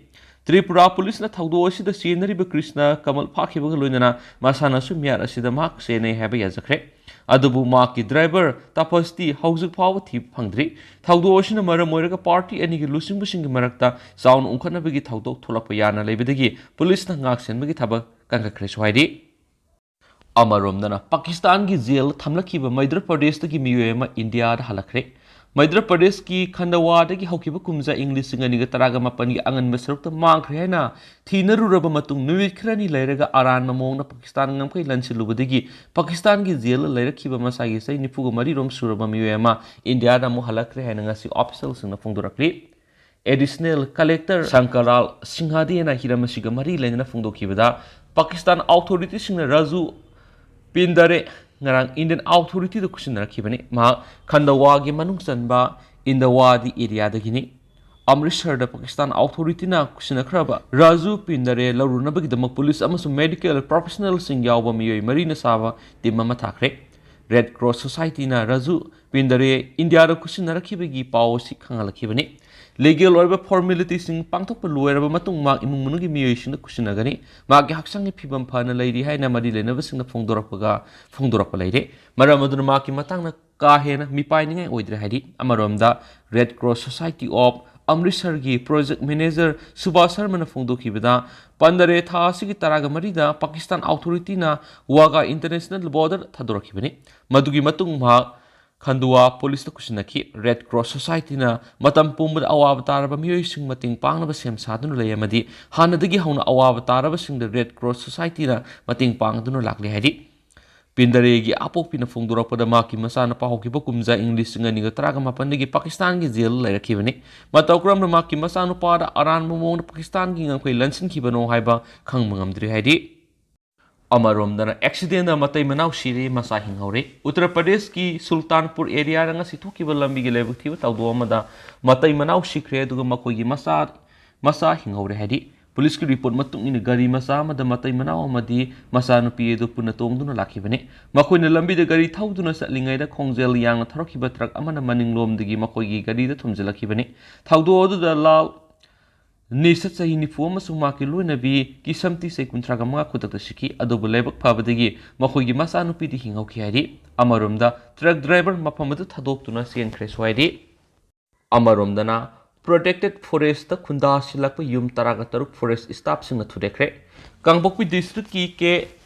ꯇ꯭ꯔꯤꯄꯨꯔꯥ ꯄꯨꯂꯤꯁꯅ ꯊꯧꯗꯣꯛ ꯑꯁꯤꯗ ꯆꯦꯟꯅꯔꯤꯕ ꯀ꯭ꯔꯤꯁꯅ ꯀꯃꯜ ꯐꯥꯈꯤꯕꯒ ꯂꯣꯏꯅꯅ ꯃꯁꯥꯅꯁꯨ ꯃꯤꯍꯥꯠ ꯑꯁꯤꯗ ꯃꯍꯥꯛ ꯆꯦꯟꯅꯩ ꯍꯥꯏꯕ ꯌꯥꯖꯈ꯭ꯔꯦ꯫ ꯑꯗꯨꯕꯨ ꯃꯍꯥꯛꯀꯤ ꯗ꯭ꯔꯥꯏꯚꯔ ꯇꯥꯄꯁꯇꯤ ꯍꯧꯖꯤꯛ ꯐꯥꯎꯕ ꯊꯤꯕ ꯐꯪꯗ꯭ꯔꯤ꯫ ꯊꯧꯗꯣꯛ ꯑꯁꯤꯅ ꯃꯔꯝ ꯑꯣꯏꯔꯒ ꯄꯥꯔꯇꯤ ꯑꯅꯤꯒꯤ ꯂꯨꯆꯤꯡꯕꯁꯤꯡꯒꯤ ꯃꯔꯛꯇ ꯆꯥꯎꯅ ꯎꯪꯈꯠꯅꯕꯒꯤ ꯊꯧꯗꯣꯛ ꯊꯣꯛꯂꯛꯄ ꯌꯥꯅ ꯂꯩꯕꯗꯒꯤ ꯄꯨꯂꯤꯁꯅ ꯉꯥꯛꯁꯦꯟꯕꯒꯤ ꯊꯕꯛ ꯀꯟꯈꯠꯈ꯭ꯔꯦꯁꯨ ꯍꯥꯏꯔꯤ꯫ ꯑꯃꯔꯣꯝꯗꯅ ꯄꯥꯀꯤꯁꯇꯥꯟꯒꯤ ꯖꯦꯜꯗ ꯊꯝꯂꯛꯈꯤꯕ ꯃꯩꯗ꯭ꯔ ꯄ꯭ꯔꯗꯦꯁꯇꯒꯤ ꯃꯤꯑꯣꯏ ꯑꯃ ꯏꯟꯗꯤꯌꯥꯗ ꯍꯜꯂꯛꯈ꯭ꯔꯦ꯫ ꯃꯩꯗ꯭ꯔ ꯄ꯭ꯔꯗꯦꯁꯀꯤ ꯈꯟꯗꯋꯥꯗꯒꯤ ꯍꯧꯈꯤꯕ ꯀꯨꯝꯖꯥ ꯏꯪ ꯂꯤꯁꯤꯡ ꯑꯅꯤꯒ ꯇꯔꯥꯒ ꯃꯥꯄꯟꯒꯤ ꯑꯉꯟꯕ ꯁꯔꯨꯛꯇ ꯃꯥꯡꯈ꯭ꯔꯦ ꯍꯥꯏꯅ ꯊꯤꯅꯔꯨꯔꯕ ꯃꯇꯨꯡ, ꯅꯨꯃꯤꯠ ꯈꯔꯅꯤ ꯂꯩꯔꯒ ꯑꯔꯥꯟꯕ ꯃꯑꯣꯡꯗ ꯄꯥꯀꯤꯁꯇꯥꯟ ꯉꯝꯈꯩ ꯂꯟꯁꯤꯜꯂꯨꯕꯗꯒꯤ ꯄꯥꯀꯤꯁꯇꯥꯟꯒꯤ ꯖꯦꯜꯗ ꯂꯩꯔꯛꯈꯤꯕ ꯃꯁꯥꯒꯤ ꯆꯍꯤ ꯅꯤꯐꯨꯒ ꯃꯔꯤꯔꯣꯝ ꯁꯨꯔꯕ ꯃꯤꯑꯣꯏ ꯑꯃ ꯏꯟꯗꯤꯌꯥꯗ ꯑꯃꯨꯛ ꯍꯜꯂꯛꯈ꯭ꯔꯦ ꯍꯥꯏꯅ ꯉꯁꯤ ꯑꯣꯐꯤꯁꯤꯌꯦꯜꯁꯤꯡꯅ ꯐꯣꯡꯗꯣꯔꯛꯂꯤ꯫ ꯑꯦꯗꯤꯁꯅꯦꯜ ꯀꯂꯦꯛꯇꯔ ꯁꯪꯀꯔꯂꯥꯜ ꯁꯤꯡꯍꯗꯦꯅ ꯍꯤꯔꯝ ꯑꯁꯤꯒ ꯃꯔꯤ ꯂꯩꯅꯅ ꯐꯣꯡꯗꯣꯛꯈꯤꯕꯗ, ꯄꯥꯀꯤꯁꯇꯥꯟ ꯑꯣꯊꯣꯔꯤꯇꯤꯁꯤꯡꯅ ꯔꯥꯖꯨ ꯄꯤꯟꯗꯔꯦ ꯉꯔꯥꯡ ꯏꯟꯗꯤꯌꯟ ꯑꯣꯊꯣꯔꯤꯇꯤꯗ ꯈꯨꯠꯁꯤꯟꯅꯔꯛꯈꯤꯕꯅꯤ꯫ ꯃꯍꯥꯛ ꯈꯟꯗꯋꯥꯒꯤ ꯃꯅꯨꯡ ꯆꯟꯕ ꯏꯟꯗꯋꯥꯗꯤ ꯑꯦꯔꯤꯌꯥꯗꯒꯤꯅꯤ꯫ ꯑꯃ꯭ꯔꯤꯠꯁꯔꯗ ꯄꯥꯀꯤꯁꯇꯥꯟ ꯑꯣꯊꯣꯔꯤꯇꯤꯅ ꯈꯨꯠꯁꯤꯟꯅꯈ꯭ꯔꯕ ꯔꯥꯖꯨ ꯄꯤꯟꯗꯔꯦ ꯂꯧꯔꯨꯅꯕꯒꯤꯗꯃꯛ ꯄꯨꯂꯤꯁ ꯑꯃꯁꯨꯡ ꯃꯦꯗꯤꯀꯦꯜ ꯄ꯭ꯔꯣꯐꯦꯁꯅꯦꯜꯁꯤꯡ ꯌꯥꯎꯕ ꯃꯤꯑꯣꯏ ꯃꯔꯤꯅ ꯁꯥꯕ ꯇꯤꯝ ꯑꯃ ꯊꯥꯈ꯭ꯔꯦ꯫ ꯔꯦꯗ ꯀ꯭ꯔꯣꯁ ꯁꯣꯁꯥꯏꯇꯤꯅ ꯔꯥꯖꯨ ꯄꯤꯟꯗꯔꯦ ꯏꯟꯗꯤꯌꯥꯗ ꯈꯨꯠꯁꯤꯟꯅꯔꯛꯈꯤꯕꯒꯤ ꯄꯥꯎ ꯑꯁꯤ ꯈꯪꯍꯜꯂꯛꯈꯤꯕꯅꯤ꯫ ꯂꯤꯒꯦꯜ ꯑꯣꯏꯕ ꯐꯣꯔꯃꯦꯂꯤꯇꯤꯁꯤꯡ ꯄꯥꯡꯊꯣꯛꯄ ꯂꯣꯏꯔꯕ ꯃꯇꯨꯡ ꯃꯍꯥꯛ ꯏꯃꯨꯡ ꯃꯅꯨꯡꯒꯤ ꯃꯤꯑꯣꯏꯁꯤꯡꯗ ꯈꯨꯠꯁꯤꯟꯅꯒꯅꯤ꯫ ꯃꯍꯥꯛꯀꯤ ꯍꯛꯆꯥꯡꯒꯤ ꯐꯤꯕꯝ ꯐꯅ ꯂꯩꯔꯤ ꯍꯥꯏꯅ ꯃꯔꯤ ꯂꯩꯅꯕꯁꯤꯡꯅ ꯐꯣꯡꯗꯣꯔꯛꯄꯒ ꯐꯣꯡꯗꯣꯔꯛꯄ ꯂꯩꯔꯦ꯫ ꯃꯔꯝ ꯑꯗꯨꯅ ꯃꯍꯥꯛꯀꯤ ꯃꯇꯥꯡꯗ ꯀꯥ ꯍꯦꯟꯅ ꯃꯤꯄꯥꯏꯅꯤꯡꯉꯥꯏ ꯑꯣꯏꯗ꯭ꯔꯦ ꯍꯥꯏꯔꯤ꯫ ꯑꯃꯔꯣꯝꯗ, ꯔꯦꯗ ꯀ꯭ꯔꯣꯁ ꯁꯣꯁꯥꯏꯇꯤ ꯑꯣꯐ ꯑꯃ꯭ꯔꯤꯠꯁꯔꯒꯤ ꯄ꯭ꯔꯣꯖꯦꯛ ꯃꯦꯅꯦꯖꯔ ꯁꯨꯕꯥꯁ ꯁꯔꯃꯅ ꯐꯣꯡꯗꯣꯛꯈꯤꯕꯗ, ꯄꯟꯗꯔꯦ ꯊꯥ ꯑꯁꯤꯒꯤ ꯇꯔꯥꯒ ꯃꯔꯤꯗ ꯄꯥꯀꯤꯁꯇꯥꯟ ꯑꯣꯊꯣꯔꯤꯇꯤꯅ ꯋꯥꯒꯥ ꯏꯟꯇꯔꯅꯦꯁꯅꯦꯜ ꯕꯣꯔꯗꯔ ꯊꯥꯗꯣꯔꯛꯈꯤꯕꯅꯤ꯫ ꯃꯗꯨꯒꯤ ꯃꯇꯨꯡ ꯃꯍꯥꯛ ꯈꯟꯗꯨꯋꯥ ꯄꯨꯂꯤꯁꯇ ꯈꯨꯠꯁꯤꯟꯅꯈꯤ꯫ ꯔꯦꯗ ꯀ꯭ꯔꯣꯁ ꯁꯣꯁꯥꯏꯇꯤꯅ ꯃꯇꯝ ꯄꯨꯝꯕꯗ ꯑꯋꯥꯕ ꯇꯥꯔꯕ ꯃꯤꯑꯣꯏꯁꯤꯡ ꯃꯇꯦꯡ ꯄꯥꯡꯅꯕ ꯁꯦꯝ ꯁꯥꯗꯨꯅ ꯂꯩ ꯑꯃꯗꯤ ꯍꯥꯟꯅꯗꯒꯤ ꯍꯧꯅ ꯑꯋꯥꯕ ꯇꯥꯔꯕꯁꯤꯡꯗ ꯔꯦꯗ ꯀ꯭ꯔꯣꯁ ꯁꯣꯁꯥꯏꯇꯤꯅ ꯃꯇꯦꯡ ꯄꯥꯡꯗꯨꯅ ꯂꯥꯛꯂꯤ ꯍꯥꯏꯔꯤ꯫ ꯄꯤꯟꯗꯔꯦꯒꯤ ꯑꯄꯣꯛꯄꯤꯅ ꯐꯣꯡꯗꯣꯔꯛꯄꯗ, ꯃꯍꯥꯛꯀꯤ ꯃꯆꯥꯅꯨꯄꯥ ꯍꯧꯈꯤꯕ ꯀꯨꯝꯖꯥ ꯏꯪ ꯂꯤꯁꯤꯡ ꯑꯅꯤꯒ ꯇꯔꯥꯒ ꯃꯥꯄꯟꯗꯒꯤ ꯄꯥꯀꯤꯁꯇꯥꯟꯒꯤ ꯖꯦꯜꯗ ꯂꯩꯔꯛꯈꯤꯕꯅꯤ꯫ ꯃꯇꯧ ꯀꯔꯝꯅ ꯃꯍꯥꯛꯀꯤ ꯃꯆꯥꯅꯨꯄꯥꯗ ꯑꯔꯥꯟꯕ ꯃꯑꯣꯡꯗ ꯄꯥꯀꯤꯁꯇꯥꯟꯒꯤ ꯉꯝꯈꯩ ꯂꯟꯁꯤꯟꯈꯤꯕꯅꯣ ꯍꯥꯏꯕ ꯈꯪꯕ ꯉꯝꯗ꯭ꯔꯤ ꯍꯥꯏꯔꯤ꯫ ꯑꯃꯔꯣꯝꯗꯅ, ꯑꯦꯛꯁꯤꯗꯦꯟꯗ ꯃꯇꯩ ꯃꯅꯥꯎ ꯁꯤꯔꯦ, ꯃꯆꯥ ꯍꯤꯡꯍꯧꯔꯦ꯫ ꯎꯠꯇꯔ ꯄ꯭ꯔꯗꯦꯁꯀꯤ ꯁꯨꯜꯇꯥꯟꯄꯨꯔ ꯑꯦꯔꯤꯌꯥꯗ ꯉꯁꯤ ꯊꯣꯛꯈꯤꯕ ꯂꯝꯕꯤꯒꯤ ꯂꯥꯏꯕꯛ ꯊꯤꯕ ꯊꯧꯗꯣꯛ ꯑꯃꯗ ꯃꯇꯩ ꯃꯅꯥꯎ ꯁꯤꯈ꯭ꯔꯦ, ꯑꯗꯨꯒ ꯃꯈꯣꯏꯒꯤ ꯃꯆꯥ, ꯃꯆꯥ ꯍꯤꯡꯍꯧꯔꯦ ꯍꯥꯏꯔꯤ꯫ ꯄꯨꯂꯤꯁꯀꯤ ꯔꯤꯄꯣꯔꯠ ꯃꯇꯨꯡ ꯏꯟꯅ, ꯒꯥꯔꯤ ꯃꯆꯥ ꯑꯃꯗ ꯃꯇꯩ ꯃꯅꯥꯎ ꯑꯃꯗꯤ ꯃꯆꯥꯅꯨꯄꯤ ꯑꯗꯨ ꯄꯨꯟꯅ ꯇꯣꯡꯗꯨꯅ ꯂꯥꯛꯈꯤꯕꯅꯤ꯫ ꯃꯈꯣꯏꯅ ꯂꯝꯕꯤꯗ ꯒꯥꯔꯤ ꯊꯧꯗꯨꯅ ꯆꯠꯂꯤꯉꯩꯗ ꯈꯣꯡꯖꯦꯜ ꯌꯥꯡꯅ ꯊꯧꯔꯛꯈꯤꯕ ꯇ꯭ꯔꯛ ꯑꯃꯅ ꯃꯅꯤꯡꯂꯣꯝꯗꯒꯤ ꯃꯈꯣꯏꯒꯤ ꯒꯥꯔꯤꯗ ꯊꯣꯝꯖꯤꯜꯂꯛꯈꯤꯕꯅꯤ꯫ ꯊꯧꯗꯣꯛ ꯑꯗꯨꯗ ꯂꯥꯜ ꯅꯤꯁꯥ ꯆꯍꯤ ꯅꯤꯐꯨ ꯑꯃꯁꯨꯡ ꯃꯍꯥꯛꯀꯤ ꯂꯣꯏꯅꯕꯤ ꯀꯤꯁꯝꯇꯤ ꯆꯍꯤ ꯀꯨꯟꯊ꯭ꯔꯥꯒ ꯃꯉꯥ ꯈꯨꯗꯛꯇ ꯁꯤꯈꯤ꯫ ꯑꯗꯨꯕꯨ ꯂꯥꯏꯕꯛ ꯐꯕꯗꯒꯤ ꯃꯈꯣꯏꯒꯤ ꯃꯆꯥꯅꯨꯄꯤꯗꯤ ꯍꯤꯡꯍꯧꯈꯤ ꯍꯥꯏꯔꯤ꯫ ꯑꯃꯔꯣꯝꯗ, ꯇ꯭ꯔꯛ ꯗ꯭ꯔꯥꯏꯚꯔ ꯃꯐꯝ ꯑꯗꯨ ꯊꯥꯗꯣꯛꯇꯨꯅ ꯆꯦꯟꯈ꯭ꯔꯦꯁꯨ ꯍꯥꯏꯔꯤ꯫ ꯑꯃꯔꯣꯝꯗꯅ, ꯄ꯭ꯔꯣꯇꯦꯛꯇꯦꯗ ꯐꯣꯔꯦꯁꯇ ꯈꯨꯟꯗꯥꯁꯤꯜꯂꯛꯄ ꯌꯨꯝ ꯇꯔꯥꯒ ꯇꯔꯨꯛ ꯐꯣꯔꯦꯁ ꯁ꯭ꯇꯥꯐꯁꯤꯡꯅ ꯊꯨꯗꯦꯛꯈ꯭ꯔꯦ꯫ ꯀꯥꯡꯄꯣꯛꯄꯤ ꯗꯤꯁꯇ꯭ꯔꯤꯛꯀꯤ ꯀꯦ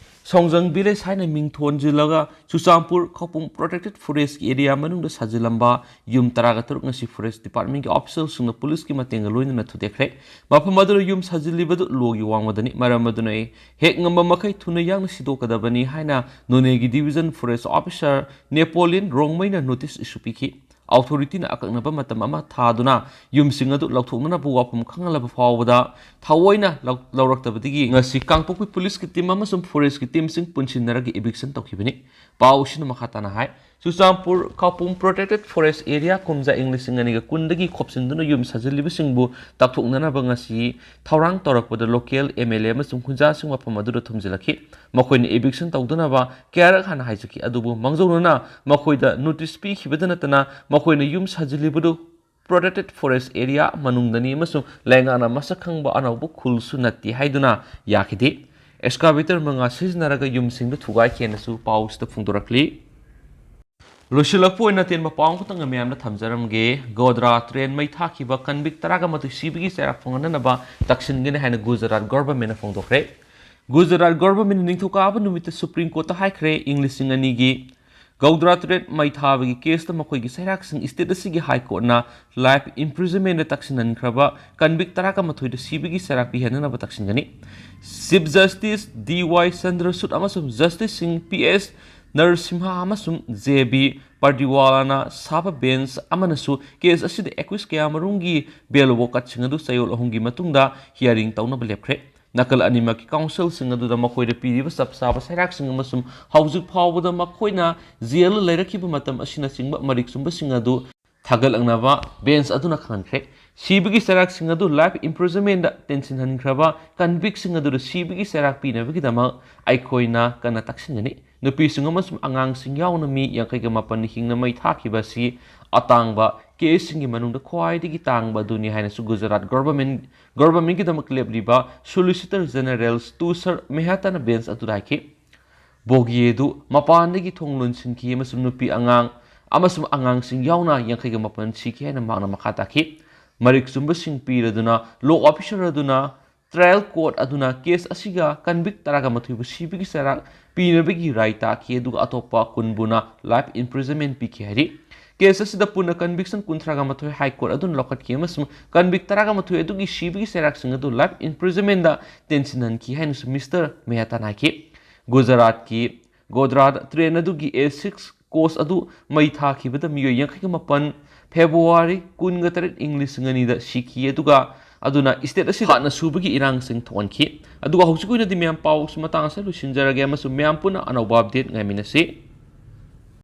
ꯁꯣꯡꯖꯪ ꯚꯤꯂꯦꯖ ꯍꯥꯏꯅ ꯃꯤꯡ ꯊꯣꯟꯖꯤꯜꯂꯒ ꯆꯨꯔꯆꯥꯟꯄꯨꯔ ꯈꯧꯄꯨꯝ ꯄ꯭ꯔꯣꯇꯦꯛꯇꯦꯗ ꯐꯣꯔꯦꯁꯀꯤ ꯑꯦꯔꯤꯌꯥ ꯃꯅꯨꯡꯗ ꯁꯥꯖꯤꯜꯂꯝꯕ ꯌꯨꯝ ꯇꯔꯥꯒ ꯇꯔꯨꯛ ꯉꯁꯤ ꯐꯣꯔꯦꯁ ꯗꯤꯄꯥꯔꯠꯃꯦꯟꯒꯤ ꯑꯣꯐꯤꯁꯤꯌꯦꯜꯁꯤꯡꯅ ꯄꯨꯂꯤꯁꯀꯤ ꯃꯇꯦꯡꯒ ꯂꯣꯏꯅꯅ ꯊꯨꯗꯦꯛꯈ꯭ꯔꯦ꯫ ꯃꯐꯝ ꯑꯗꯨꯗ ꯌꯨꯝ ꯁꯥꯖꯤꯜꯂꯤꯕꯗꯨ ꯂꯣꯒꯤ ꯋꯥꯡꯃꯗꯅꯤ꯫ ꯃꯔꯝ ꯑꯗꯨꯅ ꯍꯦꯛ ꯉꯝꯕ ꯃꯈꯩ ꯊꯨꯅ ꯌꯥꯡꯅ ꯁꯤꯗꯣꯛꯀꯗꯕꯅꯤ ꯍꯥꯏꯅ ꯅꯣꯅꯦꯒꯤ ꯗꯤꯚꯤꯖꯟ ꯐꯣꯔꯦꯁ ꯑꯣꯐꯤꯁꯥꯔ ꯅꯦꯄꯣꯂꯤꯌꯟ ꯔꯣꯡꯃꯩꯅ ꯅꯣꯇꯤꯁ ꯏꯁꯨ ꯄꯤꯈꯤ꯫ ꯑꯣꯊꯣꯔꯤꯇꯤꯅ ꯑꯀꯛꯅꯕ ꯃꯇꯝ ꯑꯃ ꯊꯥꯗꯨꯅ ꯌꯨꯝꯁꯤꯡ ꯑꯗꯨ ꯂꯧꯊꯣꯛꯅꯅꯕ ꯋꯥꯐꯝ ꯈꯪꯍꯜꯂꯕ ꯐꯥꯎꯕꯗ ꯊꯑꯣꯏꯅ ꯂꯧ-, ꯂꯧꯔꯛꯇꯕꯗꯒꯤ ꯉꯁꯤ ꯀꯥꯡꯄꯣꯛꯄꯤ ꯄꯨꯂꯤꯁꯀꯤ ꯇꯤꯝ ꯑꯃꯁꯨꯡ ꯐꯣꯔꯦꯁꯀꯤ ꯇꯤꯝꯁꯤꯡ ꯄꯨꯟꯁꯤꯟꯅꯔꯒ ꯏꯚꯤꯛꯁꯟ ꯇꯧꯈꯤꯕꯅꯤ꯫ ꯄꯥꯎ ꯑꯁꯤꯅ ꯃꯈꯥ ꯇꯥꯅ ꯍꯥꯏ, ꯆꯨꯔꯆꯥꯟꯄꯨꯔ ꯈꯧꯄꯨꯝ ꯄ꯭ꯔꯣꯇꯦꯛꯇꯦꯗ ꯐꯣꯔꯦꯁ ꯑꯦꯔꯤꯌꯥ ꯀꯨꯝꯖꯥ ꯏꯪ ꯂꯤꯁꯤꯡ ꯑꯅꯤꯒ ꯀꯨꯟꯗꯒꯤ ꯈꯣꯞꯆꯤꯟꯗꯨꯅ ꯌꯨꯝ ꯁꯥꯖꯤꯜꯂꯤꯕꯁꯤꯡꯕꯨ ꯇꯥꯛꯊꯣꯛꯅꯅꯕ ꯉꯁꯤ ꯊꯧꯔꯥꯡ ꯇꯧꯔꯛꯄꯗ ꯂꯣꯀꯦꯜ ꯑꯦꯝ ꯑꯦꯜ ꯑꯦ ꯑꯃꯁꯨꯡ ꯈꯨꯟꯖꯥꯁꯤꯡ ꯃꯐꯝ ꯑꯗꯨꯗ ꯊꯨꯝꯖꯤꯜꯂꯛꯈꯤ꯫ ꯃꯈꯣꯏꯅ ꯏꯚꯤꯛꯁꯟ ꯇꯧꯗꯅꯕ ꯀꯌꯥꯔꯛ ꯍꯥꯟꯅ ꯍꯥꯏꯖꯈꯤ, ꯑꯗꯨꯕꯨ ꯃꯥꯡꯖꯧꯅꯅ ꯃꯈꯣꯏꯗ ꯅꯣꯇꯤꯁ ꯄꯤꯈꯤꯕꯗ ꯅꯠꯇꯅ ꯃꯈꯣꯏꯅ ꯌꯨꯝ ꯁꯥꯖꯤꯜꯂꯤꯕꯗꯨ ꯄ꯭ꯔꯣꯇꯦꯛꯇꯦꯗ ꯐꯣꯔꯦꯁ ꯑꯦꯔꯤꯌꯥ ꯃꯅꯨꯡꯗꯅꯤ ꯑꯃꯁꯨꯡ ꯂꯩꯉꯥꯛꯅ ꯃꯁꯛ ꯈꯪꯕ ꯑꯅꯧꯕ ꯈꯨꯜꯁꯨ ꯅꯠꯇꯦ ꯍꯥꯏꯗꯨꯅ ꯌꯥꯈꯤꯗꯦ꯫ ꯑꯦꯛꯁꯀꯥꯚꯦꯇꯔ ꯃꯉꯥ ꯁꯤꯖꯤꯟꯅꯔꯒ ꯌꯨꯝꯁꯤꯡꯗꯨ ꯊꯨꯒꯥꯏꯈꯤ ꯍꯥꯏꯅꯁꯨ ꯄꯥꯎꯁꯤꯗ ꯐꯣꯡꯗꯣꯔꯛꯂꯤ꯫ ꯂꯣꯏꯁꯤꯜꯂꯛꯄ ꯑꯣꯏꯅ ꯑꯇꯦꯟꯕ ꯄꯥꯎ ꯑꯃꯈꯛꯇꯪꯒ ꯃꯌꯥꯝꯗ ꯊꯝꯖꯔꯝꯒꯦ꯫ ꯒꯣꯗ꯭ꯔꯥ ꯇ꯭ꯔꯦꯟ ꯃꯩ ꯊꯥꯈꯤꯕ ꯀꯟꯚꯤꯛ ꯇꯔꯥꯒ ꯃꯥꯊꯣꯏ ꯁꯤꯕꯒꯤ ꯆꯩꯔꯥꯛ ꯐꯪꯍꯟꯅꯅꯕ ꯇꯛꯁꯤꯟꯒꯅꯤ ꯍꯥꯏꯅ ꯒꯨꯖꯔꯥꯠ ꯒꯣꯚꯔꯟꯃꯦꯟꯠꯅ ꯐꯣꯡꯗꯣꯛꯈ꯭ꯔꯦ꯫ ꯒꯨꯖꯔꯥꯠ ꯒꯣꯚꯔꯟꯃꯦꯟꯠꯅ ꯅꯤꯡꯊꯧꯀꯥꯕ ꯅꯨꯃꯤꯠꯇ ꯁꯨꯄ꯭ꯔꯤꯝ ꯀꯣꯔꯠꯇ ꯍꯥꯏꯈ꯭ꯔꯦ, ꯏꯪ ꯂꯤꯁꯤꯡ ꯑꯅꯤꯒꯤ ꯒꯣꯗ꯭ꯔꯥ ꯇ꯭ꯔꯦꯟ ꯃꯩ ꯊꯥꯕꯒꯤ ꯀꯦꯁꯇ ꯃꯈꯣꯏꯒꯤ ꯆꯩꯔꯥꯛꯁꯤꯡ ꯁ꯭ꯇꯦꯠ ꯑꯁꯤꯒꯤ ꯍꯥꯏ ꯀꯣꯔꯠꯅ ꯂꯥꯏꯐ ꯏꯝꯄ꯭ꯔꯤꯖꯟꯃꯦꯟꯠꯇ ꯇꯛꯁꯤꯟꯍꯟꯈ꯭ꯔꯕ ꯀꯟꯚꯤꯛ ꯇꯔꯥꯒ ꯃꯥꯊꯣꯏꯗ ꯁꯤꯕꯒꯤ ꯆꯩꯔꯥꯛ ꯄꯤꯍꯟꯅꯅꯕ ꯇꯛꯁꯤꯟꯒꯅꯤ꯫ ꯆꯤꯐ ꯖꯁꯇꯤꯁ ꯗꯤ ꯋꯥꯏ ꯆꯟꯗ꯭ꯔꯆꯨꯗ ꯑꯃꯁꯨꯡ ꯖꯁꯇꯤꯁꯁꯤꯡ ꯄꯤ ꯑꯦꯁ ꯅꯔꯁꯤꯝꯍꯥ ꯑꯃꯁꯨꯡ ꯖꯦ ꯕꯤ ꯄꯥꯔꯗꯤꯋꯥꯂꯥꯅ ꯁꯥꯕ ꯕꯦꯟꯆ ꯑꯃꯅꯁꯨ ꯀꯦꯁ ꯑꯁꯤꯗ ꯑꯦꯀ꯭ꯌꯨꯁ ꯀꯌꯥꯃꯔꯨꯝꯒꯤ ꯕꯦꯜ ꯋꯥꯀꯠꯁꯤꯡ ꯑꯗꯨ ꯆꯌꯣꯜ ꯑꯍꯨꯝꯒꯤ ꯃꯇꯨꯡꯗ ꯍꯤꯌꯥꯔꯤꯡ ꯇꯧꯅꯕ ꯂꯦꯞꯈ꯭ꯔꯦ꯫ ꯅꯥꯀꯜ ꯑꯅꯤꯃꯛꯀꯤ ꯀꯥꯎꯟꯁꯤꯜꯁꯤꯡ ꯑꯗꯨꯗ ꯃꯈꯣꯏꯗ ꯄꯤꯔꯤꯕ ꯆꯞ ꯆꯥꯕ ꯆꯩꯔꯥꯛꯁꯤꯡ ꯑꯃꯁꯨꯡ ꯍꯧꯖꯤꯛ ꯐꯥꯎꯕꯗ ꯃꯈꯣꯏꯅ ꯖꯦꯜꯗ ꯂꯩꯔꯛꯈꯤꯕ ꯃꯇꯝ ꯑꯁꯤꯅꯆꯤꯡꯕ ꯃꯔꯤꯛ ꯆꯨꯝꯕꯁꯤꯡ ꯑꯗꯨ ꯊꯥꯒꯠꯂꯛꯅꯕ ꯕꯦꯟꯆ ꯑꯗꯨꯅ ꯈꯪꯍꯟꯈ꯭ꯔꯦ꯫ ꯁꯤꯕꯒꯤ ꯆꯩꯔꯥꯛꯁꯤꯡ ꯑꯗꯨ ꯂꯥꯏꯐ ꯏꯝꯄ꯭ꯔꯤꯖꯟꯃꯦꯟꯠꯇ ꯇꯦꯟꯁꯤꯟꯍꯟꯈ꯭ꯔꯕ ꯀꯟꯚꯤꯛꯁꯤꯡ ꯑꯗꯨꯗ ꯁꯤꯕꯒꯤ ꯆꯩꯔꯥꯛ ꯄꯤꯅꯕꯒꯤꯗꯃꯛ ꯑꯩꯈꯣꯏꯅ ꯀꯟꯅ ꯇꯛꯁꯤꯟꯒꯅꯤ꯫ ꯅꯨꯄꯤꯁꯤꯡ ꯑꯃꯁꯨꯡ ꯑꯉꯥꯡꯁꯤꯡ ꯌꯥꯎꯅ ꯃꯤ ꯌꯥꯡꯈꯩꯒ ꯃꯥꯄꯟꯅ ꯍꯤꯡꯅ ꯃꯩ ꯊꯥꯈꯤꯕ ꯑꯁꯤ ꯑꯇꯥꯡꯕ ꯀꯦꯁꯁꯤꯡꯒꯤ ꯃꯅꯨꯡꯗ ꯈ꯭ꯋꯥꯏꯗꯒꯤ ꯇꯥꯡꯕ ꯑꯗꯨꯅꯤ ꯍꯥꯏꯅꯁꯨ ꯒꯨꯖꯔꯥꯠ ꯒꯣꯚꯔꯟꯃꯦꯟ ꯒꯣꯚꯔꯟꯃꯦꯟꯒꯤꯗꯃꯛ ꯂꯦꯞꯂꯤꯕ ꯁꯣꯂꯤꯁꯤꯇꯔ ꯖꯦꯅꯔꯦꯜ ꯇꯨꯁꯔ ꯃꯦꯍꯇꯥꯅ ꯕꯦꯟꯁ ꯑꯗꯨꯗ ꯍꯥꯏꯈꯤ꯫ ꯕꯣꯒꯤ ꯑꯗꯨ ꯃꯄꯥꯟꯗꯒꯤ ꯊꯣꯡ ꯂꯣꯟꯁꯤꯟꯈꯤ ꯑꯃꯁꯨꯡ ꯅꯨꯄꯤ ꯑꯉꯥꯡ ꯑꯃꯁꯨꯡ ꯑꯉꯥꯡꯁꯤꯡ ꯌꯥꯎꯅ ꯌꯥꯡꯈꯩꯒ ꯃꯥꯄꯟ ꯁꯤꯈꯤ ꯍꯥꯏꯅ ꯃꯍꯥꯛꯅ ꯃꯈꯥ ꯇꯥꯈꯤ꯫ ꯃꯔꯤꯛ ꯆꯨꯝꯕꯁꯤꯡ ꯄꯤꯔꯗꯨꯅ ꯂꯣ ꯑꯣꯐꯤꯁꯔ ꯑꯗꯨꯅ ꯇ꯭ꯔꯥꯌꯦꯜ ꯀꯣꯔꯠ ꯑꯗꯨꯅ ꯀꯦꯁ ꯑꯁꯤꯒ ꯀꯟꯚꯤꯛ ꯇꯔꯥꯒ ꯃꯥꯊꯣꯏꯕꯨ ꯁꯤꯕꯒꯤ ꯆꯩꯔꯥꯛ ꯄꯤꯅꯕꯒꯤ ꯔꯥꯏ ꯇꯥꯈꯤ, ꯑꯗꯨꯒ ꯑꯇꯣꯞꯄ ꯀꯨꯟꯕꯨꯅ ꯂꯥꯏꯐ ꯏꯝꯄ꯭ꯔꯤꯖꯟꯃꯦꯟ ꯄꯤꯈꯤ ꯍꯥꯏꯔꯤ꯫ ꯀꯦꯁ ꯑꯁꯤꯗ ꯄꯨꯟꯅ ꯀꯟꯚꯤꯛꯁꯟ ꯀꯨꯟꯊ꯭ꯔꯥꯒ ꯃꯥꯊꯣꯏ ꯍꯥꯏ ꯀꯣꯔꯠ ꯑꯗꯨꯅ ꯂꯧꯈꯠꯈꯤ ꯑꯃꯁꯨꯡ ꯀꯟꯚꯤꯛ ꯇꯔꯥꯒ ꯃꯥꯊꯣꯏ ꯑꯗꯨꯒꯤ ꯁꯤꯕꯒꯤ ꯆꯩꯔꯥꯛꯁꯤꯡ ꯑꯗꯨ ꯂꯥꯏꯐ ꯏꯝꯄ꯭ꯔꯤꯖꯟꯃꯦꯟꯗ ꯇꯦꯟꯁꯤꯟꯍꯟꯈꯤ ꯍꯥꯏꯅꯁꯨ ꯃꯤꯁꯇꯔ ꯃꯦꯍꯇꯥꯅ ꯍꯥꯏꯈꯤ꯫ ꯒꯨꯖꯔꯥꯠꯀꯤ ꯒꯣꯗ꯭ꯔꯥꯗ ꯇ꯭ꯔꯦꯟ ꯑꯗꯨꯒꯤ ꯑꯦ ꯁꯤꯛꯁ ꯀꯣꯆ ꯑꯗꯨ ꯃꯩ ꯊꯥꯈꯤꯕꯗ ꯃꯤꯑꯣꯏ ꯌꯥꯡꯈꯩꯒ ꯃꯥꯄꯟ ꯐꯦꯕ꯭ꯔꯨꯋꯥꯔꯤ ꯀꯨꯟꯒ ꯇꯔꯦꯠ ꯏꯪ ꯂꯤꯁꯤꯡ ꯑꯅꯤꯗ ꯁꯤꯈꯤ, ꯑꯗꯨꯒ ꯑꯗꯨꯅ ꯁ꯭ꯇꯦꯠ ꯑꯁꯤꯗ ꯍꯥꯟꯅ ꯁꯨꯕꯒꯤ ꯏꯔꯥꯡꯁꯤꯡ ꯊꯣꯛꯍꯟꯈꯤ꯫ ꯑꯗꯨꯒ ꯍꯧꯖꯤꯛ ꯑꯣꯏꯅꯗꯤ ꯃꯌꯥꯝ ꯄꯥꯎꯁꯤ ꯃꯇꯥꯡ ꯑꯁꯤꯗ ꯂꯣꯏꯁꯤꯟꯖꯔꯒꯦ ꯑꯃꯁꯨꯡ ꯃꯌꯥꯝ ꯄꯨꯟꯅ ꯑꯅꯧꯕ ꯑꯞꯗꯦꯠ ꯉꯥꯏꯃꯤꯟꯅꯁꯤ꯫